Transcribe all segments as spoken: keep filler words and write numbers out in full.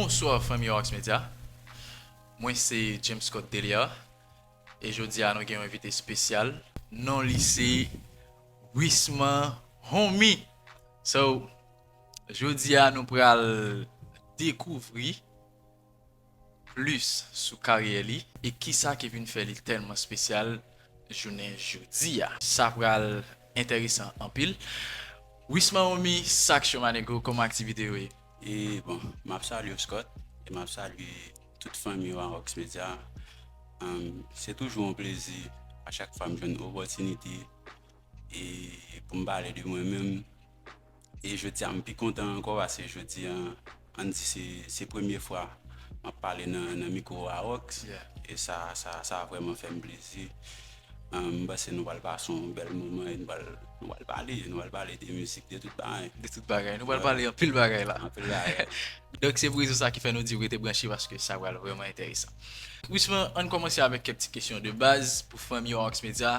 Bonswa fanmi Ox Media. Mwen se James Scott Delia. E jodi a nou gen yon envite espesyal. Non li se Wisman Homie. So, jodi a nou pral dekouvri plis sou karyè li e kisa ki vin fè li tèlman espesyal jounen jodi a. Sa pral enteresan anpil. Wisman Homie, sa k cho my nigga, kòman aktivite yo ye? E bon, m ap salye w, Scott, e m ap salye tout fanmi yo a Ox Media. Em, se toujou yon plezi a chak fwa m jwenn opòtinite e pou m pale de mwen menm. E jodi a, m pi kontan ankò, paske jodi a, ann di se, se premye fwa m ap pale nan, nan mikwo a Ox. E sa, sa, sa vrèman fè m plezi. Em, m panse nou pral pase yon bèl moman e nou pral, nou pral pale, nou pral pale de mizik, de tout bagay. De tout bagay. Nou pral pale anpil bagay la. Anpil bagay. Donk, se pou rezon sa ki fè nou di w rete branche, paske sa pral vrèman enteresan. Wisman, ann kòmanse avèk kèk ti kesyon de baz pou fanmi Ox Media.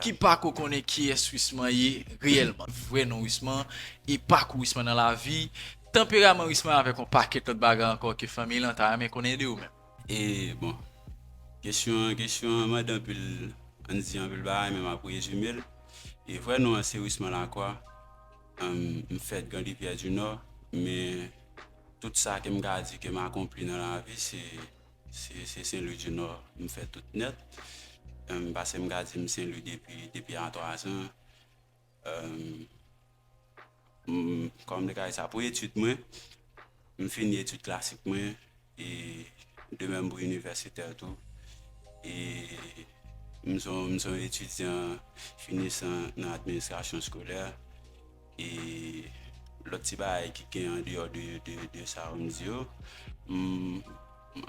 Ki pako konnen kiyès Wisman ye reyèlman. Vrè non Wisman, e pako Wisman nan lavi, tanperaman Wisman avèk yon pakèt lòt bagay ankò ke fanmi lan ta renmen konnen de ou menm. E bon, kesyon an, kesyon an mande anpil, ann di anpil bagay, men m ap rezime l. E vrè non an se Wisman Lacroix. Em, m fèt Grand Rivière du Nord, men tout sa ke m ka di ke m akonpli nan lavi, se, se, se Saint Louis du Nord m fè tout nèt. Em, paske m ka di m Saint Louis depi, depi a twa zan. Em, m, kòman m te ka di sa? Pou etid mwen, m fini etid klasik mwen, e de menm pou inivèsitè tou. E m se yon, m se yon etidyan finisan nan administrasyon eskolè. E lòt ti bagay ki gen andeyò de, de, de sa yo m di yo, m,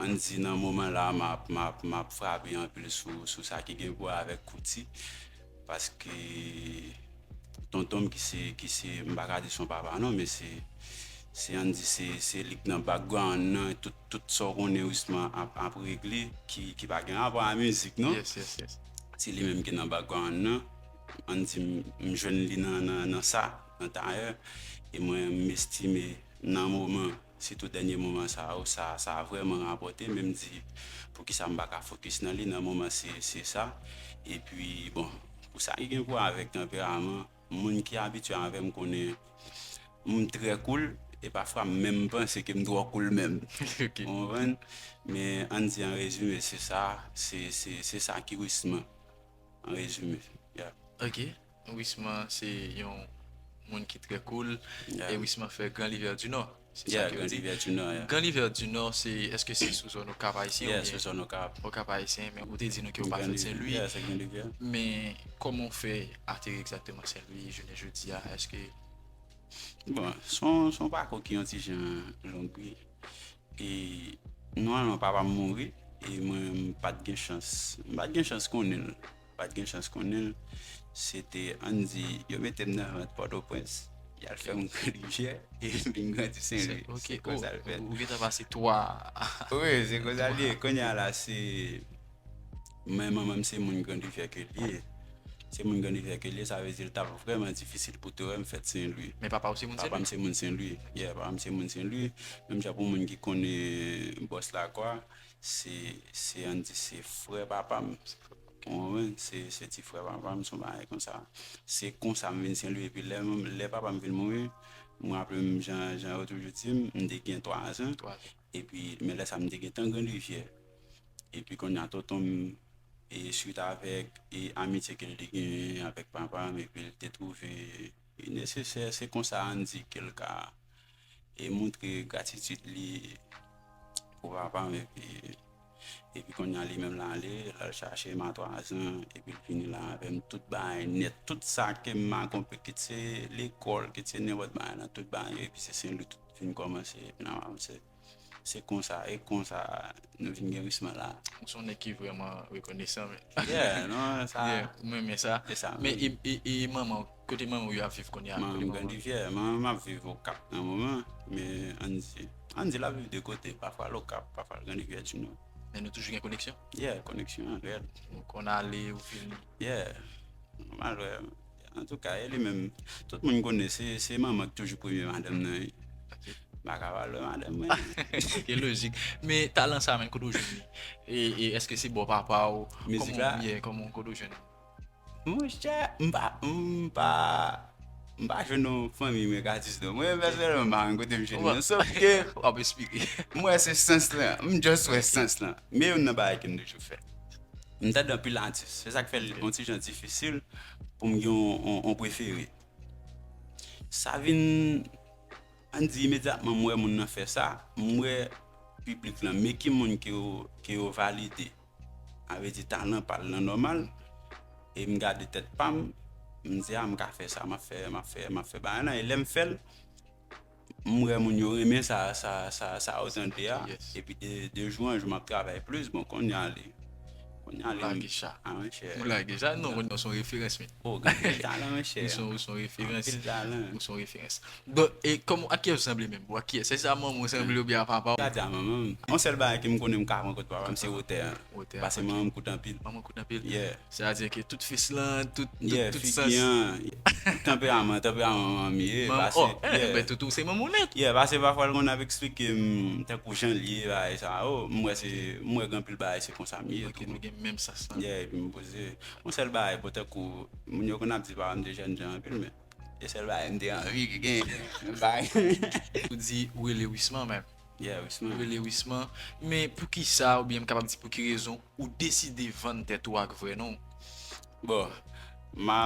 ann di nan moman la, m ap, m ap, m ap frape anpil sou, sou sa ki gen pou wè avèk kouti. Paske tonton m ki se, ki se, m pa ka di se yon papa non, men se, se ann di se, se li k nan background nan, tout, tout sa w konnen Wisman ap, ap regle, ki, ki pa gen rapò a mizik non. Se li menm ki nan background nan. Ann di m, m jwenn li nan, nan, nan sa, nan tayè. E mwen, m estime nan moman, sitou dènye moman sa yo, sa, sa vrèman rapòte, men m di, poukisa m pa ka fokis nan li nan moman se, se sa. Epi, bon, pou sa ki gen pou wè avèk tanperaman, moun ki abitye avè m konnen m trè cool, e pafwa m menm panse ke m twò cool menm. Ou konprann? Men ann di an rezime, se sa, se, se, se sa ki Wisman. An rezime, yeah. Ok. Wisman se yon moun ki trè cool. E Wisman fè Grand Rivière du Nord. Se sa ke yo di. Grand Rivière du Nord, yeah. Grand Rivière du Nord, se, èske se sou zòn Okap Ayisyen oubyen? Yeah, sou zòn Okap. Okap Ayisyen, men ou te di nou ke ou pa fèt Saint Louis. Yeah, se Grand Rivière. Men kòman w fè ateri egzakteman Saint Louis jounen jodi a? Èske... Bon, se yon, se yon pakou ki yon ti jan long, wi. E nòmalman papa m mouri, e mwen m pa t gen chans, m pa t gen chans konnen l. M pa t gen chans konnen l. Se te, ann di, yo mete m nan vant Pòtoprens, y al fè m Grand Rivière, e m vin grandi Saint Louis. Se konsa l fèt. Ou gentan pase twa. Wi, se konsa l ye. Kounye a la, se, men manman m se moun Grand Rivière ke l ye. Se moun Grand Rivière ke l ye, sa vle di l t ap vrèman difisil pou te wè m fèt Saint Louis. Men papa w se moun Saint Louis? Papa m se moun Saint Louis. Yeah, papa m se moun Saint Louis. Menm jan pou moun ki konnen Bòs Lakwa, se, se, ann di, se frè papa m. Ou konprann? Se, se ti frè papa m, se yon bagay konsa. Se konsa m vin Saint Louis, epi lè, lè papa m vin mouri, m raple m jan, jan yo toujou di m, m te gen twa zan. Twa zan. Epi, men lè sa a, m te gentan Grand Rivière. Epi kounye a, tonton m, e swit avèk, e amitye ke l te genyen avèk papa m, epi l te twouve li nesesè, se konsa, ann di, ke l ka, e montre gratitid li pou papa m, epi, epi kounye a, li menm l ale, l al chache m a twa zan, epi l vini la avè m, tout bagay nèt, tout sa ke m akonpli, kit se lekòl, kit se nenpòt bagay nan, tout bagay yo, epi se Saint Louis tout vin kòmanse, epi nan avanse. Se konsa, e konsa nou vin gen Wisman la. Ou se yon nèg ki vrèman rekonesan, men. Yeah, non, sa. Yeah, mwen renmen sa. E sa, men e, e, e manman w, kote manman w yo ap viv kounye a? Manman m Grand Rivière, manman m ap viv Okap nan moman, men ann di, ann di l ap viv de kote, pafwa l Okap, pafwa l Grand Rivière du Nord. Men nou toujou gen koneksyon? Yeah, koneksyon an rèd. Ou konn ale, ou vini? Yeah, nòmal, wè. Antouka, e li menm, tout moun konnen, se, se manman k toujou premye madanm nan, wi. Ok. M pa ka pale madanm mwen. Ok, lojik. Men talan sa menm, kote w jwenn li? E, e èske se bò papa w? Mizik Kòman la? w ye? Kòman, kote w jwenn li? Monchè, m pa, m pa, m pa jwenn yon fanmi mwen ka di non. Mwen pèsonèlman, m pa konn kote m jwenn li. Sof ke W ap espere. m wè se sans lan. M just wè sans lan. Men youn nan bagay ke m toujou fè. M tande anpil atis. Se sa k fè l yon ti jan difisil pou m gen yon, yon, yon prefere. Sa vin, ann di, imedyatman m wè moun nan fè sa, m wè piblik lan, men ki moun ke yo, ke yo valide. Sa vle di talan pa l lan nòmal. E m gade tèt pa m, m di, a, m ka fè sa, m ap fè, m ap fè, m ap fè bagay lan. E lè m fè l, m wè moun yo renmen sa, sa, sa, sa yo tande a. Yes. Epi de, de jou an jou, m ap travay plis. Bon, kounye a li, kounye a Ou li, lage cha. A, monchè. Ou lage cha. Non, non, se yon referans, men. O, gen anpil talan, monchè. Ou se yon, ou se yon referans. Anpil talan. Ou se yon referans. Bon, e kòman, ak kiyès ou sanble menm? Ou ak kiyès? Èske se a manman w sanble oubyen a papa w? Gade a manman m. Yon sèl bagay ke m konnen m ka pran kot papa m, se wotè an. Wotè. Paske manman m kout anpil. Manman kout anpil. Yeah. Sètadi ke tout fis lan, tout, tout, Yeah, tout figi sans. An, tanperaman, tanperaman manman m ye. Manman, Pase, oh, eh, yeah. Ben, toutou se manman w nèt. Yeah, pase pafwa l konn ap eksplike m tankou jan l ye, bagay sa. Oh, m wè se, m wè gen anpil bagay se konsa m ye. Ok, nou gen menm sans lan. Yeah, epi m poze. Yon sèl bagay, bon, tankou, moun yo konn ap di papa m te jènjan anpil, men se sèl bagay m te anvi ki gen. Bagay. Ou di ou rele Wisman menm. Yeah, Ou Wisman. rele Wisman. Men poukisa, oubyen m kapab di pou ki rezon, ou deside vann tèt ou ak vrè non w? Bon, ma,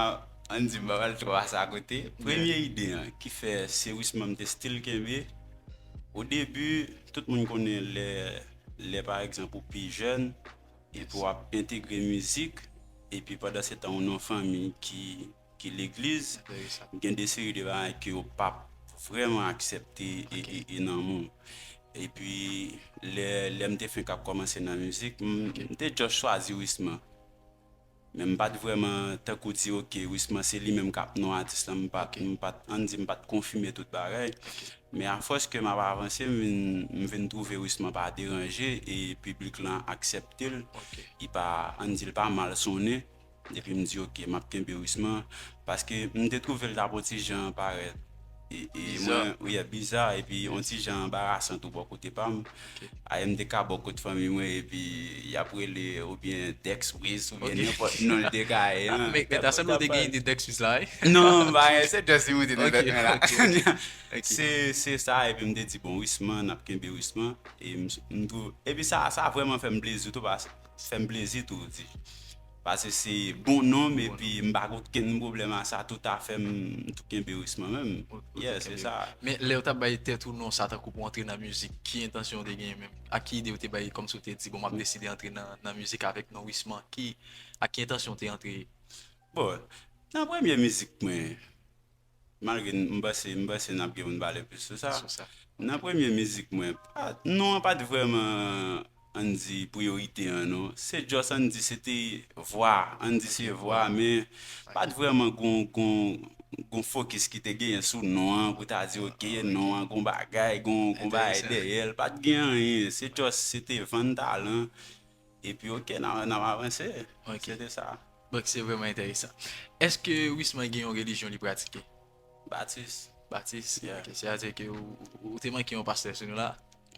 ann di m pa pral twò pase akote. Premye ide an ki fè se Wisman m te still kenbe. O debi, tout moun konnen lè, lè pa egzanp ou pi jèn, epi w ap entegre mizik, epi pandan se tan ou nan yon fanmi ki, ki legliz, Enteresan. Gen de seri de bagay ke yo p ap vrèman aksepte e, e, e nan moun. Epi, lè, lè m te fenk ap kòmanse nan mizik, m, m te just chwazi Wisman. Men m pa t vrèman tankou di, ok, Wisman se li menm k ap non atis lan, m pa t, m pa t, ann di, m pa t konfime tout bagay. Men afòs ke m ap avanse, m vin, m vin twouve Wisman pa deranje e piblik lan aksepte l. Ok. Li pa, ann di, l pa mal sonnen. Epi m di, ok, m ap kenbe Wisman. Paske m te twouve l t ap yon ti jan parèt. E, e Biza. Mwen, wi, biza, epi yon ti jan anbarasan tou bò kote pa m. Aye m te ka bò kot fanmi mwen, epi y ap rele oubyen Dex Wiz, oubyen Ok. Nenpòt non l te ka ye. Ah, men, men ta sanble w te gen ide Dex Wiz la, wi? Non, m pa gen, se just li moute nan Ok, tèt mwen la. ok. Ok. Se, se sa, epi m te di, bon, Wisman, n ap kenbe Wisman. E m, m twouve, epi sa, sa vrèman fè m plezi tou, paske fè m plezi tou, di. Paske se bon non m, epi m pa gen okenn pwoblèm a sa, tout afè m, m tou kenbe Wisman menm. Ou, ou Yeah, tou se kenbe. Sa. Men lè w t ap bay tèt ou non sa, tankou pou antre nan mizik, ki entansyon w te genyen menm? Ak ki ide w te bay, kòmsi w te di, bon, m ap deside antre nan, nan mizik avèk non Wisman? Ki, ak ki entansyon w te antre? Bon, nan premye mizik mwen, malgre m panse, m panse n ap gen pou n pale plis sou sa. Sou sa. Nan premye mizik mwen, pa, non an pa t vrèman, ann di, priyorite an, non. Se just, ann di, se te vwa, ann di se vwa, men pa t vrèman gon, gon, gon fokis ki te genyen sou non an, pou ta di, ok, non an, gon bagay, gon, gon bagay Enteresan. Dèyè l. Pa t gen anyen, se just, se te vann talan, epi ok, n a, n ap avanse. Ok. Se te sa. Donk, se vrèman enteresan. Èske Wisman gen yon relijyon li pratike? Batis. Batis? Yeah. Ok, sètadi ke ou, ou, ou te manke yon pastè sou nou la?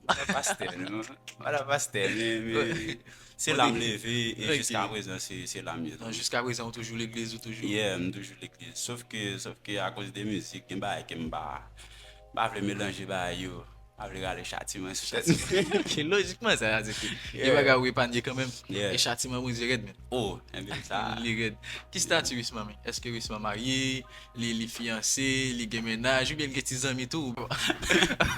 Wala pastè, non. Wala pastè, men, men se la m leve, e Ok. Jiska prezan, se, se la m ye. Non, jiska prezan, ou toujou legliz, ou toujou. Yeah, m toujou legliz. Sof ke, sof ke akoz de mizik, gen bagay ke m pa, m pa vle melanje bagay yo. M pa vle rale chatiman sou tèt mwen. Ok, lojikman, sa vle di ke gen Yeah. bagay ou epanye kanmenm. Yeah. E chatiman Bondye rèd, men. Oh, enben sa. Li rèd. Ki stati Wisman, men? Èske Wisman marye? Li, li fiyanse, li gen mennaj, oubyen li gen ti zanmi tou?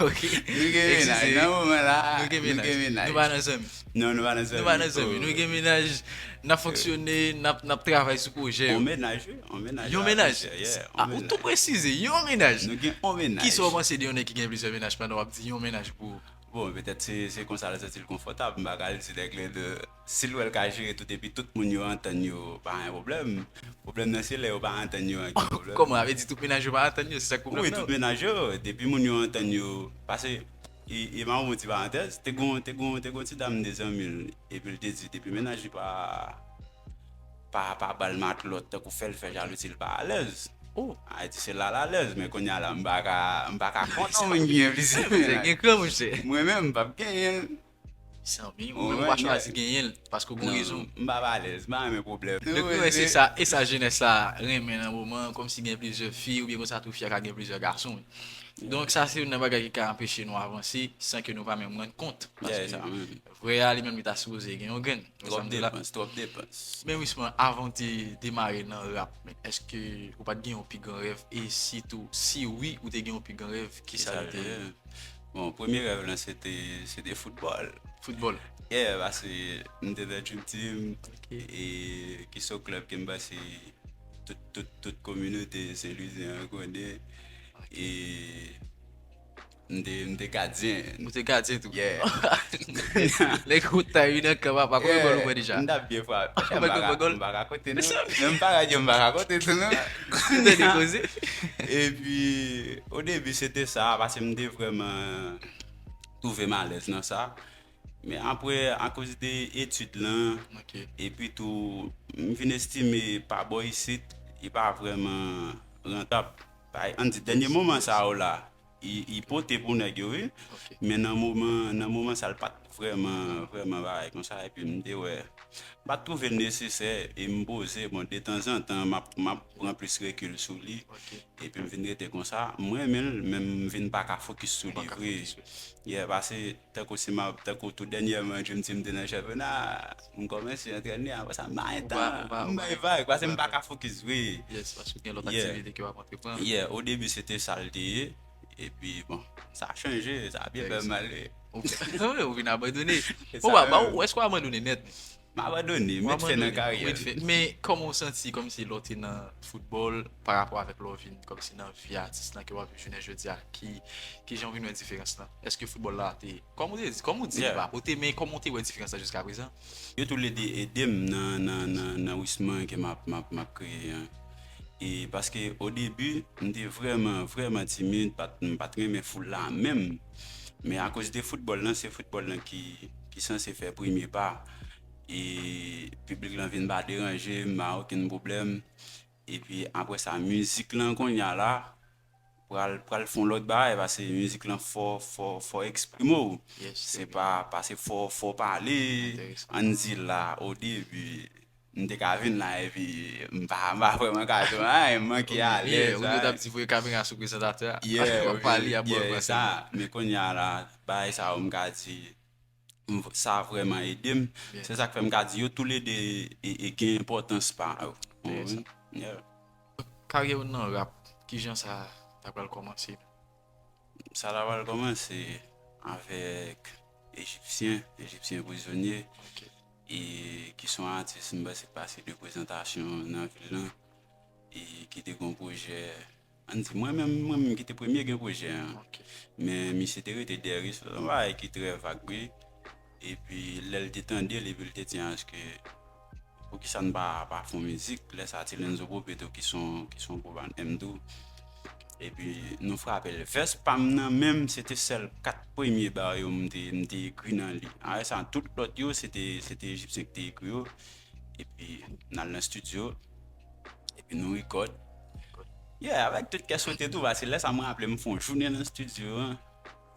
Ok. Nou gen mennaj, nan moman la, Nou gen mennaj. Nou pa nan zanmi. Non, nou pa nan zanmi. Nou pa nan zanmi. Nou gen mennaj, n ap fonksyone, n ap, n ap travay sou pwojè. On mennaj, wi. On mennaj. Yon mennaj? Yeah, Ah, ou tou presize, yon mennaj. Nou gen on mennaj. Kisa w panse de yon nèg ki gen plizyè mennaj pandan w ap di yon mennaj pou ou? Bon, petèt se, se konsa l santi l konfòtab. M pa ka di nèg la de, si l wè l ka jere tout epi tout moun yo antann yo, pa gen pwoblèm. Pwoblèm nan se lè yo pa antann yo an ki pwoblèm. Kòman? Sa vle di tout mennaj yo pa antann yo, se sa k pwoblèm Wi, nan? Tout mennaj yo, depi moun yo antann yo, pase, e, e m ap yon ti parantèz, te gon, te gon, te gon ti dam m te zanmi l, epi l te di, depi mennaj li pa, pa, pa ba l matlòt, tankou fè l fè jalouzi, l pa alèz. Oh. Ayiti se la l alèz, men kounye a la, m pa ka, m pa ka kont yon moun ki gen plizyè medal. Gen kran, monchè. Mwen menm, m p ap genyen l. Sanmi, ou menm ou pa chwazi genyen l, paske w gen rezon. M pa alèz, m pa renmen pwoblèm. Donk, mwen wè se sa, e sa jenès la renmen nan moman, kòmsi gen plizyè fi, oubyen konsa tou fi a ka gen plizyè gason. Donk, sa se youn nan bagay ki ka anpeche nou avanse san ke nou pa menm rann kont. Paske vrè a li menm li ta sipoze gen yon grenn. Twòp depans, twòp depans. Men Wisman, avan w te demare nan rap, men èske ou pa t gen yon pi gran rèv? E sitou, si wi, ou te gen yon pi gran rèv, kisa l te ye? Bon, premye rèv lan se te, se te foutbòl. Foutbòl? Yeah, paske m te nan Dream Team, e ki se yon klèb ke m panse tout, tout, tout kominote Sen Lwizyen an konnen. E m te, m te gadyen. Ou te gadyen tou? Yeah. Nèg ou ta wi nan kan, papa, konbyen gòl ou pran deja? M t ap byen frape. Konbyen gòl? M pa ka konte non. Men m pa ka di m pa ka konte tou non. Tande koze. Epi, o debi, se te sa, paske m te vrèman twouve m alèz nan sa. Men apre, akoz de etid lan, epi tou, m vin estime pa bò isit, li pa vrèman rantab. Ann di, dènye moman sa yo la, li, li pote pou nèg yo, wi. Men nan moman, nan moman sa, l pa t vrèman, vrèman bagay konsa. Epi m te wè, m pa t twouve l nesesè, e m poze, bon, detanzantan, m ap, m ap pran plis rekil sou li. Epi m vin rete konsa, m renmen l, men m vin pa ka fokis sou li vre. Yeah, paske tankou si m ap, tankou tou dènyèman, Dream Team te nan chanpyona, m kòmanse antrène, apre sa, m pa gen tan, m bay vag, paske m pa ka fokis vre. Yes, paske gen lòt aktivite ke w ap antreprann. Yeah, o debi, se te sa l te ye. Epi, bon, sa chanje, sa byen fè m ale. Ou vin abandone. Bon, ba, ba, ou, èske w abandone nèt? M abandone, met fen nan karyè. Men kòman w santi kòmsi lè w te nan foutbòl pa rapò avèk lè w vin kòmsi nan vi atis lan ke w ap viv jounen jodi a? Ki, kijan w vin wè diferans lan? Èske foutbòl la te, kòm ou te di, kòm ou di, pa pote, men kòman w te wè diferans lan jiska prezan? Yo toulede ede m nan, nan, nan, nan Wisman ke m ap, m ap, m ap kreye an. E paske o debi, m te vrèman, vrèman timid, pa t, m pa t renmen foul la menm. Men akoz de foutbòl lan, se foutbòl lan ki, ki sanse fè premye pa. E piblik lan vin pa deranje m, pa okenn pwoblèm. Epi apre sa, mizik lan kounye a la, pral, pral fè yon lòt bagay, paske mizik lan fò, fò, fò eksprime w. Se pa, paske fò, fò pale, ann di la, o debi, m te ka vin la, epi m pa, m pa vrèman ka di anyen, m manke alèz. Ou t ap di voye kamera sou prezantatè a. Yeah, w ap pale, y ap bò l panse. Men kounye a la, bagay sa yo, m ka di, m, sa vrèman ede m. Se sa k fè m ka di yo toulede e, e gen enpòtans pa yo. Enteresan. Yeah. Karyè w nan rap, kijan sa ta pral kòmanse? Sa ta pral kòmanse avèk Ejipsyen, Ejipsyen Prizonye, e ki se yon atis m panse k pase de prezantasyon nan vil lan, e ki te gen yon pwojè. Ann di, mwen menm, mwen menm ki te premye gen pwojè an. Men misye te rete dèyè, se yon bagay ki trè vag, wi. Epi lè l te tande l, epi l te di, "Èske, poukisa n pa, pa fè yon mizik?" Lè sa, Tilenzo Popeto ki se yon, ki se yon gwo band m tou. Epi nou frape l. Vès pa m nan menm, se te sèl kat premye ba yo m te, m te ekri nan li. Apre sa, tout lòt yo, se te, se te Ejipsyen ki te ekri yo. Epi n al nan estidyo. Epi nou rekòd. Yeah, avèk tout kè sote tou, paske lè sa mwen raple m fè yon jounen nan estidyo an.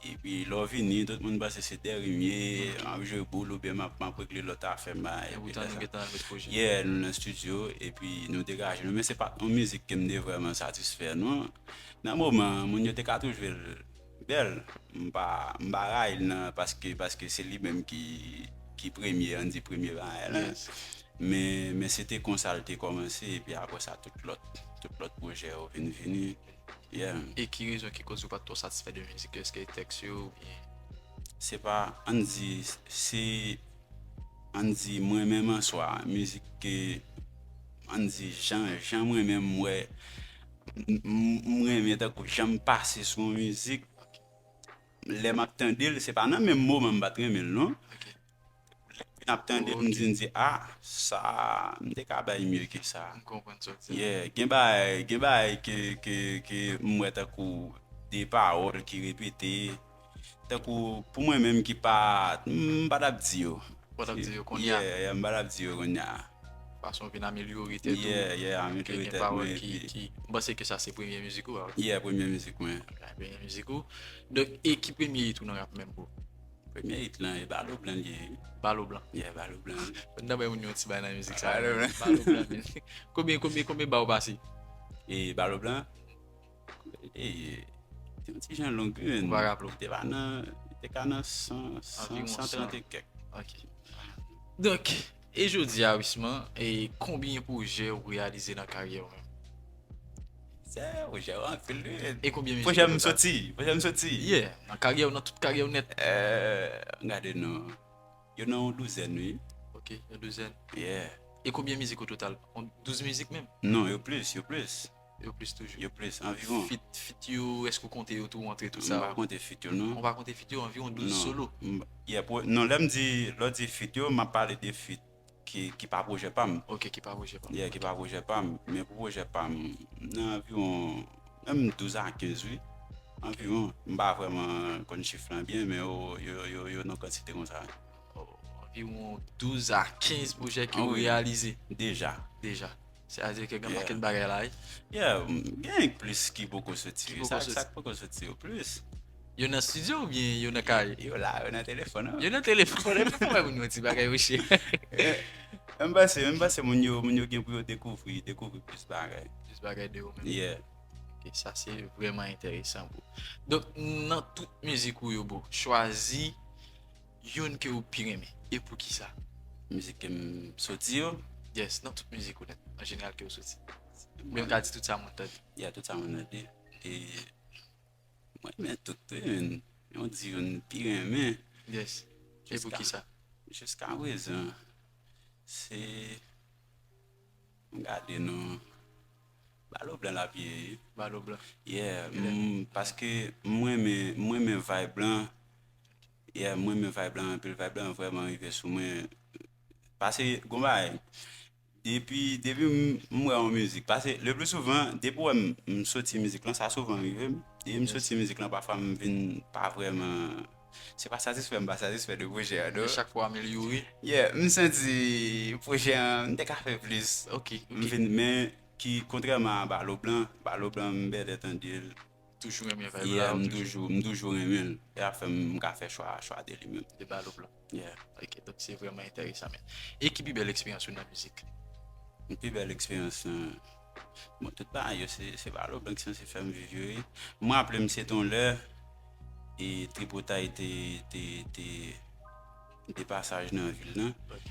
Epi lè w vini, tout moun panse se dèrim ye, m ap jwe boul oubyen m ap, m ap regle lòt afè m. Epi lè sa, yeah, nou nan estidyo, epi nou degaje nou. Men se pa t yon mizik ke m te vrèman satisfè, non. Nan moman an, moun yo te ka twouve l bèl. M pa, m pa rayi l nan, paske, paske se li menm ki, ki premye, ann di premye bagay la. Men, men se te konsa l te kòmanse, epi apre sa, tout lòt, tout lòt pwojè yo vin vini. Yeah. E ki rezon ki koz ou pa t twò satisfè de mizik yo? Èske tèks yo, oubyen? Se pa, ann di, se, ann di, mwen menm an swa, mizik ke, ann di, jan, jan mwen menm m wè, m, m, m renmen tankou jan m pase sou yon mizik, lè m ap tande l, se pa nan menm moman m pa t renmen l, non. Lè m fin ap tande l, m di, m di, "Ah, sa, m te ka bay mye ke sa." Yeah, gen bagay, gen bagay ke, ke, ke m wè tankou de pawòl ki repete, tankou pou mwen menm ki pa, m pa t ap di yo. Ou pa t ap di yo kounye a? Yeah, yeah, m pa t ap di yo kounye a. fason w vin amelyore tèt ou. Yeah, yeah, amelyore Gen tèt pawòl mwen. ki, Epi, ki, m panse ke sa se premye mizik ou a. Yeah, premye mizik mwen. Premye mizik ou. Donk, e ki premye hit ou nan rap menm, bro? Premye hit lan, e Balo Blan li ye. Balo Blan. Yeah, Balo Blan. Nan bay moun yon ti bay nan mizik sa. Balo Blan. Balo Blan. Konbyen, konbyen, konbyen ba ou pase? E Balo Blan, e, te yon ti jan long, wi. Ou pa raple w? Te pa nan, te ka nan san, san, Anviwon san trant e san. Kèk. Ok. Donk, e jodi a, Wisman, e konbyen pwojè ou reyalize nan karyè w menm? Se pwojè yo anpil, wi. E konbyen mizik Pwojè o m total? Soti, pwojè m soti. Yeah, nan karyè w, nan tout karyè w nèt. Euh, gade non. Yo nan yon douzèn, wi. Ok, yon douzèn. Yeah. E konbyen mizik o total? On douz mizik menm? Non, yo plis, yo plis. Yo plis toujou. Yo plis, anviwon. Fit, fit yo, èske ou konte yo tou antre tout M sa? pa konte fit yo, non. Ou pa konte fit yo, anviwon douz Non. solo. M- yeah, pwo- non, lè m di, lè w di fit yo, m ap pale de fit ki, ki pa pwojè pa m. Ok, ki pa pwojè pa. Yeah, ki pa pwojè pa m. Men pou pwojè pa m, nan anviwon, menm douz a kenz, wi. Anviwon. M pa vrèman konn chif lan byen, men yo, yo, yo, yo nan kantite konsa. Oh, anviwon douz a kenz pwojè ke Ah ou wi. Reyalize Deja. Deja. Sètadi ke gen Yeah. pakèt bagay la, wi. Yeah, m- gen plis ki poko soti. Ki Wi. poko Sa, soti. Sa k poko soti yo plis. Yo nan estidyo oubyen yo nan kay? Yo la, yo nan telefòn, non? Yo nan telefòn. Yo nan telefòn, yo fè moun yon ti bagay, monchè. M panse, m panse moun yo, moun yo gen pou yo dekouvri, dekouvri plis bagay. Plis bagay de ou menm. Yeah. Ok, sa se vrèman enteresan, bro. Donk, nan tout mizik ou yo, bro, chwazi youn ke ou pi renmen. E poukisa? Mizik ke m soti yo, Yes, nan tout mizik ou nèt, an jeneral ke ou soti. Oubyen m ka di tout sa moun tande. Yeah, tout sa moun tande. E mwen renmen tout, wi, men yon di youn pi renmen. Yes. E Jiska- poukisa? Jiska prezan, se, m gade non, Balo Blan l ap ye. Balo Blan. Yeah, m- paske mwen renmen, mwen renmen vibe lan. Yeah, mwen renmen vibe lan anpil, vibe lan vrèman rive sou mwen. Paske, gon bagay, depi, depi m, m wè yon mizik, paske le pli souvan, depi w wè m, m soti mizik lan, sa souvan rive m. Depi m soti mizik lan, pafwa m vin pa vrèman, se pa satisfè, m pa satisfè de pwojè a, De non. chak fwa amelyore. Yeah, m santi pwojè an, m te ka fè plis. Ok, M ok. vin, men ki, kontrèman a Balo Blan, Balo Blan, m bètè tande l. Toujou renmen vibe Yeah, la. m Toujou. toujou, m toujou renmen l. E ap fè m, m ka fè chwa, chwa de li menm. De Balo Blan. Yeah. Ok, donk se vrèman enteresan, men. E ki pi bèl eksperyans ou nan mizik? Yon pi bèl eksperyans lan. Bon, tout bagay yo, se, se Balo Blan ki sanse fè m viv yo, wi. Mwen raple m se te yon lè, e Tripotay te, te, te de pasaj nan vil lan. Ok.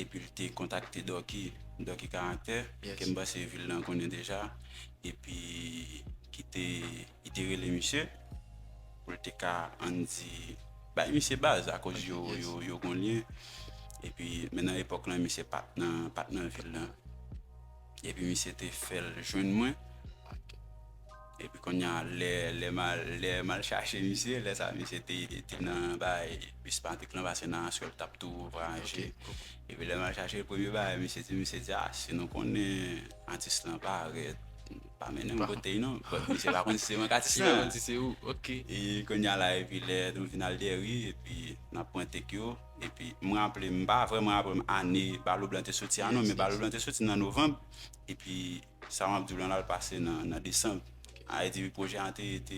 Epi l te kontakte Dòki, Dòki Karaktè, Yes. ke m panse vil lan konnen deja. Epi ki te, li te rele misye pou l te ka, ann di, bay misye baz, akoz yo, Yes. yo, yo gon lyen. Epi, men nan epòk lan, misye pa t nan, pa t nan vil lan. Epi misye te fè l jwenn mwen. Ok. Epi kounye a, lè, lè m al, lè m al chache misye, lè sa misye te, te nan bay bis Patrick lan, paske nan aswè l t ap tou vwayaje. Ok. Epi lè m al chache l, premye bagay misye di, misye di, ah, si nou konnen atis lan parèt, pa mennen m kote l non. But misye pa konn si se mwen k atis Si lan. Yon ti se ou, ok. E kounye a la, epi lè nou vin al dèri, epi n ap pran tek yo, epi m raple, m pa vrèman raple m ane Balo Blan te soti a non, Yes, men Balo yes. Blan te soti nan novanm, epi sa m ap di w lan, l al pase nan, nan desanm. A, e di pwojè an te, te,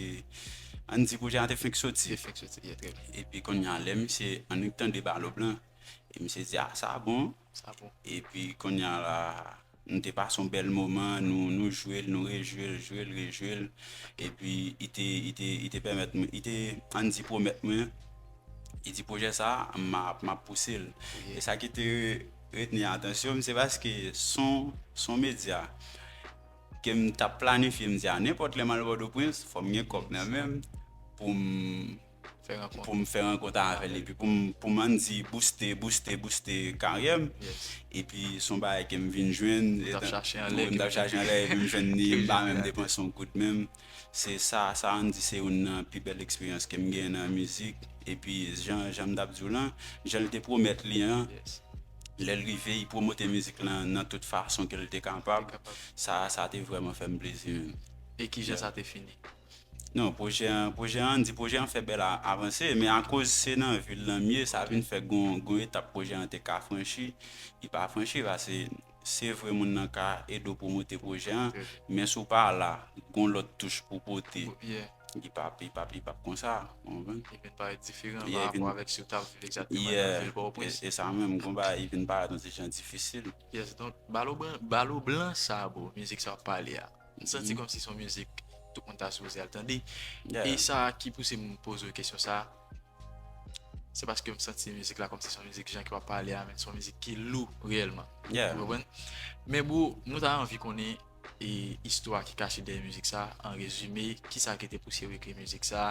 ann di pwojè an te fenk soti. Te fenk soti, yeah, trè byen. Epi kounye a, lè misye annik tande Balo Blan, e misye di, ah, sa bon. Sa bon. Epi kounye a la, nou te pase yon bèl moman, nou, nou jwe l, nou rejwe l, jwe l, rejwe l. Epi, li te, li te, li te pèmèt mwen, li te, ann di, pwomèt mwen, li di pwojè sa a, m ap, m ap pouse l. Yeah. E sa ki te retni atansyon m, se paske son, son medya ke m t ap planifye, m di a nenpòt lè m al Pòtoprens, fò m gen kòb nan men m pou m Fè rankont. pou m fè rankont avè l, epi pou m, pou m ann di booste, booste, booste karyè m. Yes. Epi se yon bagay ke m vin jwenn. Ou t ap chache anlè, Mwen, m t ap chache anlè, epi m jwenn li, ke m pa jwenn menm la. Depanse yon goud menm. Se sa, sa ann di se youn nan pi bèl eksperyans ke m gen nan mizik. Epi jan, jan m t ap di w lan, jan l te pwomèt li an, Yes. lè l rive, li pwomote mizik lan nan tout fason ke l te kapab. Kapab. Sa, sa te vrèman fè m plezi menm. E kijan Yeah. Sa te fini? Non, pwojè an, pwojè an, di pwojè an fè bèl a- avanse, men akoz se nan vil lan m ye, sa vin fè gon, gon etap pwojè an te ka franchi, li pa franchi, paske se vre moun nan ka ede w pwomote pwojè an, men si w pa la, gon lòt touch pou pote. Yeah. Li p ap, li p ap, li p ap konsa, ou konprann? Li vin parèt diferan Yeah, pa li vin- rapò avèk si w t ap viv egzakteman Yeah, nan vil Pòtoprens. e, e sa menm, gon bagay, li vin parèt yon ti jan difisil. Yes, donk, Balo Blan, Balo Blan sa, bro, mizik sa w ap pale a. M santi kòmsi se yon mizik tout moun ta sipoze al tande. Yeah. E sa ki pouse m poze w kesyon sa, se paske m santi mizik la kòmsi se yon mizik jan ki w ap pale a, men se yon mizik ki lou reyèlman. Yeah. Ou konprann? Men bro, nou ta anvi konnen e istwa ki kache dèyè mizik sa, an rezime, kisa ki te pouse w ekri mizik sa,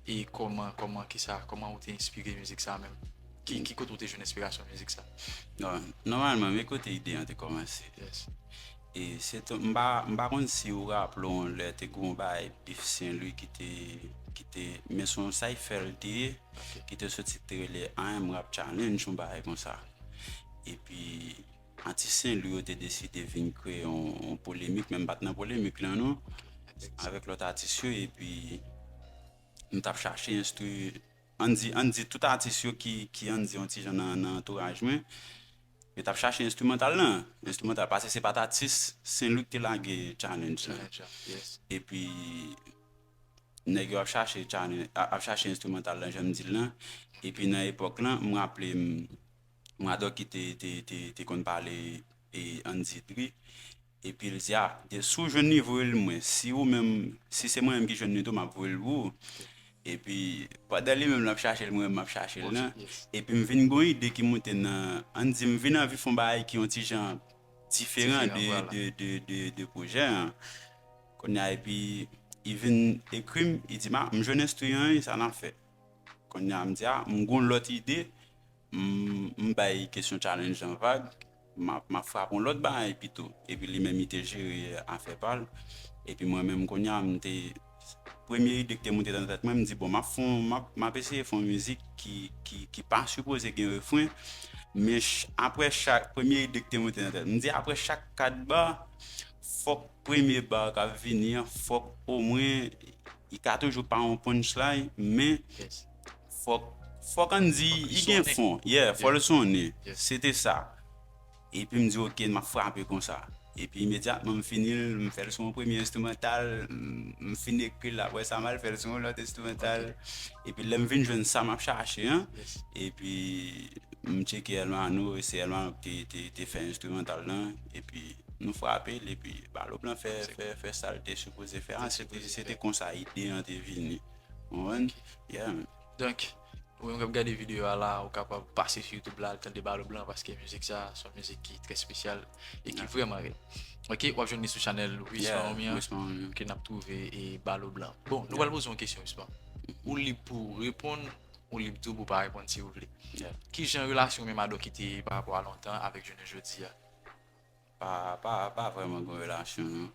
e kòman, kòman, kisa, kòman ou te enspire mizik sa menm? Ki, ki kote ou te jwenn enspirasyon mizik sa? Non, nòmalman, men kote ide an te kòmanse. Yes. E se tou, m pa, m pa konn si ou raple w lè te gon bagay Beef Saint Louis ki te, ki te, men se yon cypher l te ye, ki te soti te rele I Am Rap Challenge, yon bagay konsa. Epi, atis Saint Louis yo te deside vin kreye yon, yon polemik, men m pa t nan polemik lan non, avèk lòt atis yo, epi m t ap chache enstri, ann di, ann di tout atis yo ki, ki ann di yon ti jan nan, nan antouraj mwen, yo t ap chache enstrimantal lan, enstrimantal, paske se pa t atis Saint Louis ki te lage challenge lan. Yes. Epi, nèg yo ap chache challenge, ap chache enstrimantal lan, jan m di l lan. Epi nan epòk lan, m raple m, Mradòki te, te, te, te konn pale e Andy Dri. Epi l di, a, de, si w jwenn li, voye l mwen. Si ou menm, si se mwen menm ki jwenn li tou, m ap voye l pou ou. Epi, pandan li menm l ap chache l, mwen menm m ap chache l nan. Epi m vin gon ide ki moute nan, ann di m vin anvi fè yon bagay ki yon ti jan diferan de, de, de, de, de pwojè an. Kounye a, epi, li vin ekri m, li di m, a, m jwenn enstri an, sa n ap fè. Kounye a, m di, a, m gon lòt ide, m, m bay kesyon challenge lan vag, m ap, m ap frape yon lòt bagay pito. Epi li menm, li te jere afè pa l. Epi mwen menm, kounye a, m te, premye ide ki te moute nan tèt mwen, m di, bon, m ap fè yon, m ap, m ap eseye fè yon mizik ki, ki, ki pa sipoze gen refren. Men ch-, apre chak, premye ide ki te moute nan tèt, m di, apre chak kat ba, fòk premye ba k ap vini an, fòk omwen, li ka toujou pa yon punchline, men fòk, fòk ann di, li gen fon. Yeah, fò l sonnen. Se te sa. Epi m di, oke, m ap frape konsa. Epi imedyatman m fini l, m fè l sou yon premye enstrimantal, m, m fin ekri l, apre sa m al fè l sou yon lòt enstrimantal. Epi lè m vin jwenn sa m ap chache an, epi m tcheke Elmano, e se Elmano ki te, te, te fè enstrimantal lan, epi nou frape l, epi Balo Blan fè, fè, fè sa l te sipoze fè a, se te, se te konsa ide an te vini. Ou konprann? Yeah, man. Donk, ou menm k ap gade videyo a la, ou kapab pase sou YouTube la, al tande Balo Blan, paske mizik sa, se yon mizik ki trè espesyal e ki vrèman rèd. Ok, w ap jwenn li sou chanèl Wispan Omi an, ke n ap twouve e Balo Blan. Bon, nou pral poze yon kesyon, Wispan. Ou lib pou w reponn, ou lib tou pou w pa reponn si ou vle. Ki jan relasyon ou menm a Dòki te ye pa rapò a lontan avèk jounen jodi a? Pa, pa, pa vrèman gen relasyon, non.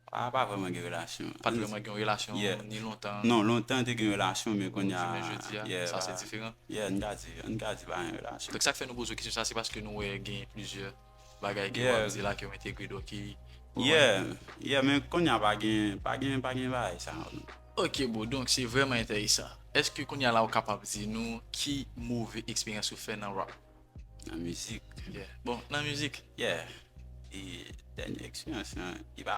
Pa, pa vrèman gen relasyon. Pa t vrèman gen relasyon ni lontan. Non, lontan te gen relasyon, men kounye a, jounen jodi a, sa se diferan. Yeah, n ka di, n ka di pa gen relasyon. Donk sa k fè nou poze w kesyon sa, se paske nou wè gen plizyè bagay ke w ap di la ke w entegre Dòki. Yeah, yeah, men kounye a pa gen, pa gen, pa gen bagay sa. Ok, bro, donk se vrèman enteresan. Èske kounye a la ou kapab di nou ki move eksperyans ou fè nan rap? Nan mizik. Yeah. Bon, nan mizik. Yeah. E dènye eksperyans lan, li pa,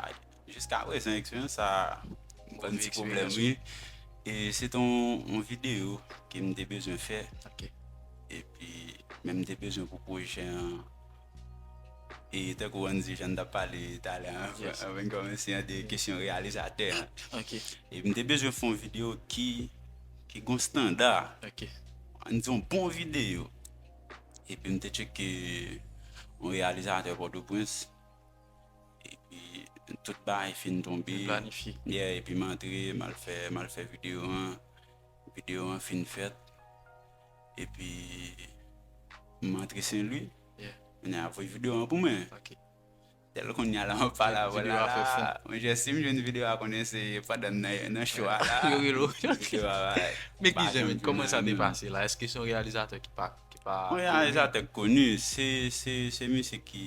jiska prezan eksperyans sa, m konn ti pwoblèm, wi. E se te yon, yon videyo ke m te bezwen fè. Ok. Epi, men m te bezwen pou pwojè an. E tankou Andy jan n t ap pale talè an, an vin kòmanse an de kesyon reyalizatè an. Ok. Epi m te bezwen fè yon videyo ki, ki gon standa. Ok. Ann di yon bon videyo. Epi m te tcheke yon reyalizatè Pòtoprens. Epi tout bagay fin tonbe. Planifye. Yeah, epi m antre, m al fè, m al fè videyo an. Videyo an fin fèt. Epi m antre Sen Lwi. Yeah. Kounye a voye videyo an pou mwen. Ok. Tèl kounye a la, m ap pale avè w la. Videyo a fè fon. Mwen jè si m jwenn videyo a konnen se pandan m nan, nan show a la. Yo rele w. Videyo a, Men ki jan, men, kòman sa te pase la? Èske se yon reyalizatè ki pa, ki pa Yon reyalizatè koni, se, se, se misye ki,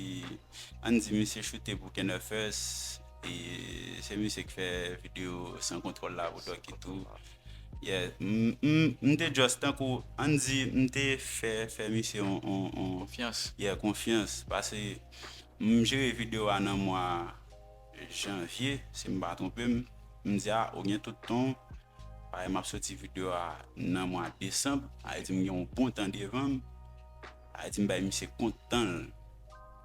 ann di misye choute pou Kenner First, e se misye ki fè videyo Sans Contrôle la pou Dòki tou. Yeah, m, m, m te just tankou, ann di, m te fè, fè misye on, on, on, konfyans. Yeah, konfyans, paske M jere videyo a nan mwa janvye, si m pa twonpe m. M di, a, ou gen tout tan w. Parèy m ap soti videyo a nan mwa desanm, sa vle di m gen yon bon tan devan m. Sa vle di m bay misye kont tan l.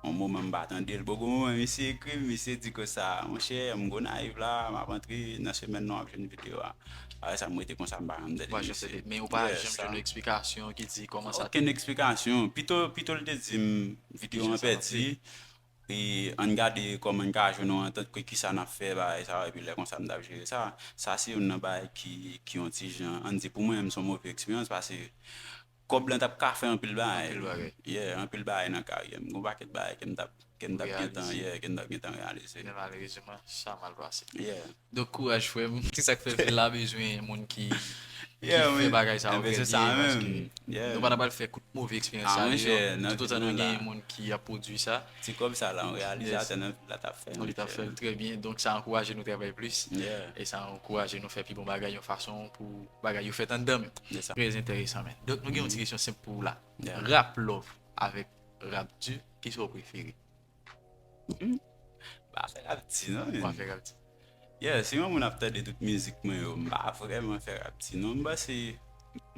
Yon moman m pa tande l. Bon, gon moman misye ekri m, misye di konsa, monchè, m Gonayiv la, m ap antre nan semèn nan, w ap jwenn videyo a. Apre sa, m rete konsa, m pa janm tande misye. Men ou pa janm jwenn yon eksplikasyon ki di kòman sa te. Okenn eksplikasyon. Pito, pito l te di m videyo an pèdi. E ann gade kòman n ka jwenn yon antant, ki, kisa n ap fè, bagay sa yo, epi lè konsa m t ap jere sa. Sa se youn nan bagay ki, ki yon ti jan, ann di pou mwen menm, se yon move eksperyans, paske kòb lan t ap ka fè anpil bagay. Anpil bagay. Yeah, anpil bagay nan karyè m. Gon pakèt bagay ke m t ap, ke m t ap gentan, yeah, ke m t ap gentan reyalize. Men malerezman, sa mal pase. Yeah. Donk, kouraj, frè m. Se sa k fè vil la bezwen moun ki, ki fè bagay sa yo trè byen, paske nou pa t ap pral fè tout move eksperyans sa yo, toutotan nou gen moun ki ap pwodui sa. Ti kòb sa la, yon reyalizatè nan vil la t ap fè. Li t ap fè l trè byen. Donk, sa ankouraje nou travay plis. E sa ankouraje nou fè pi bon bagay yon fason pou bagay yo fèt anndan menm. Trè enteresan, men. Donk, nou gen yon ti kesyon senp pou ou la. Rap love avèk rap di, kisa w prefere? M pa fè rap di non, men. Ou pa fè rap di. Yeah, si yon moun ap tande tout mizik mwen yo, m pa vrèman fè rap di non. M panse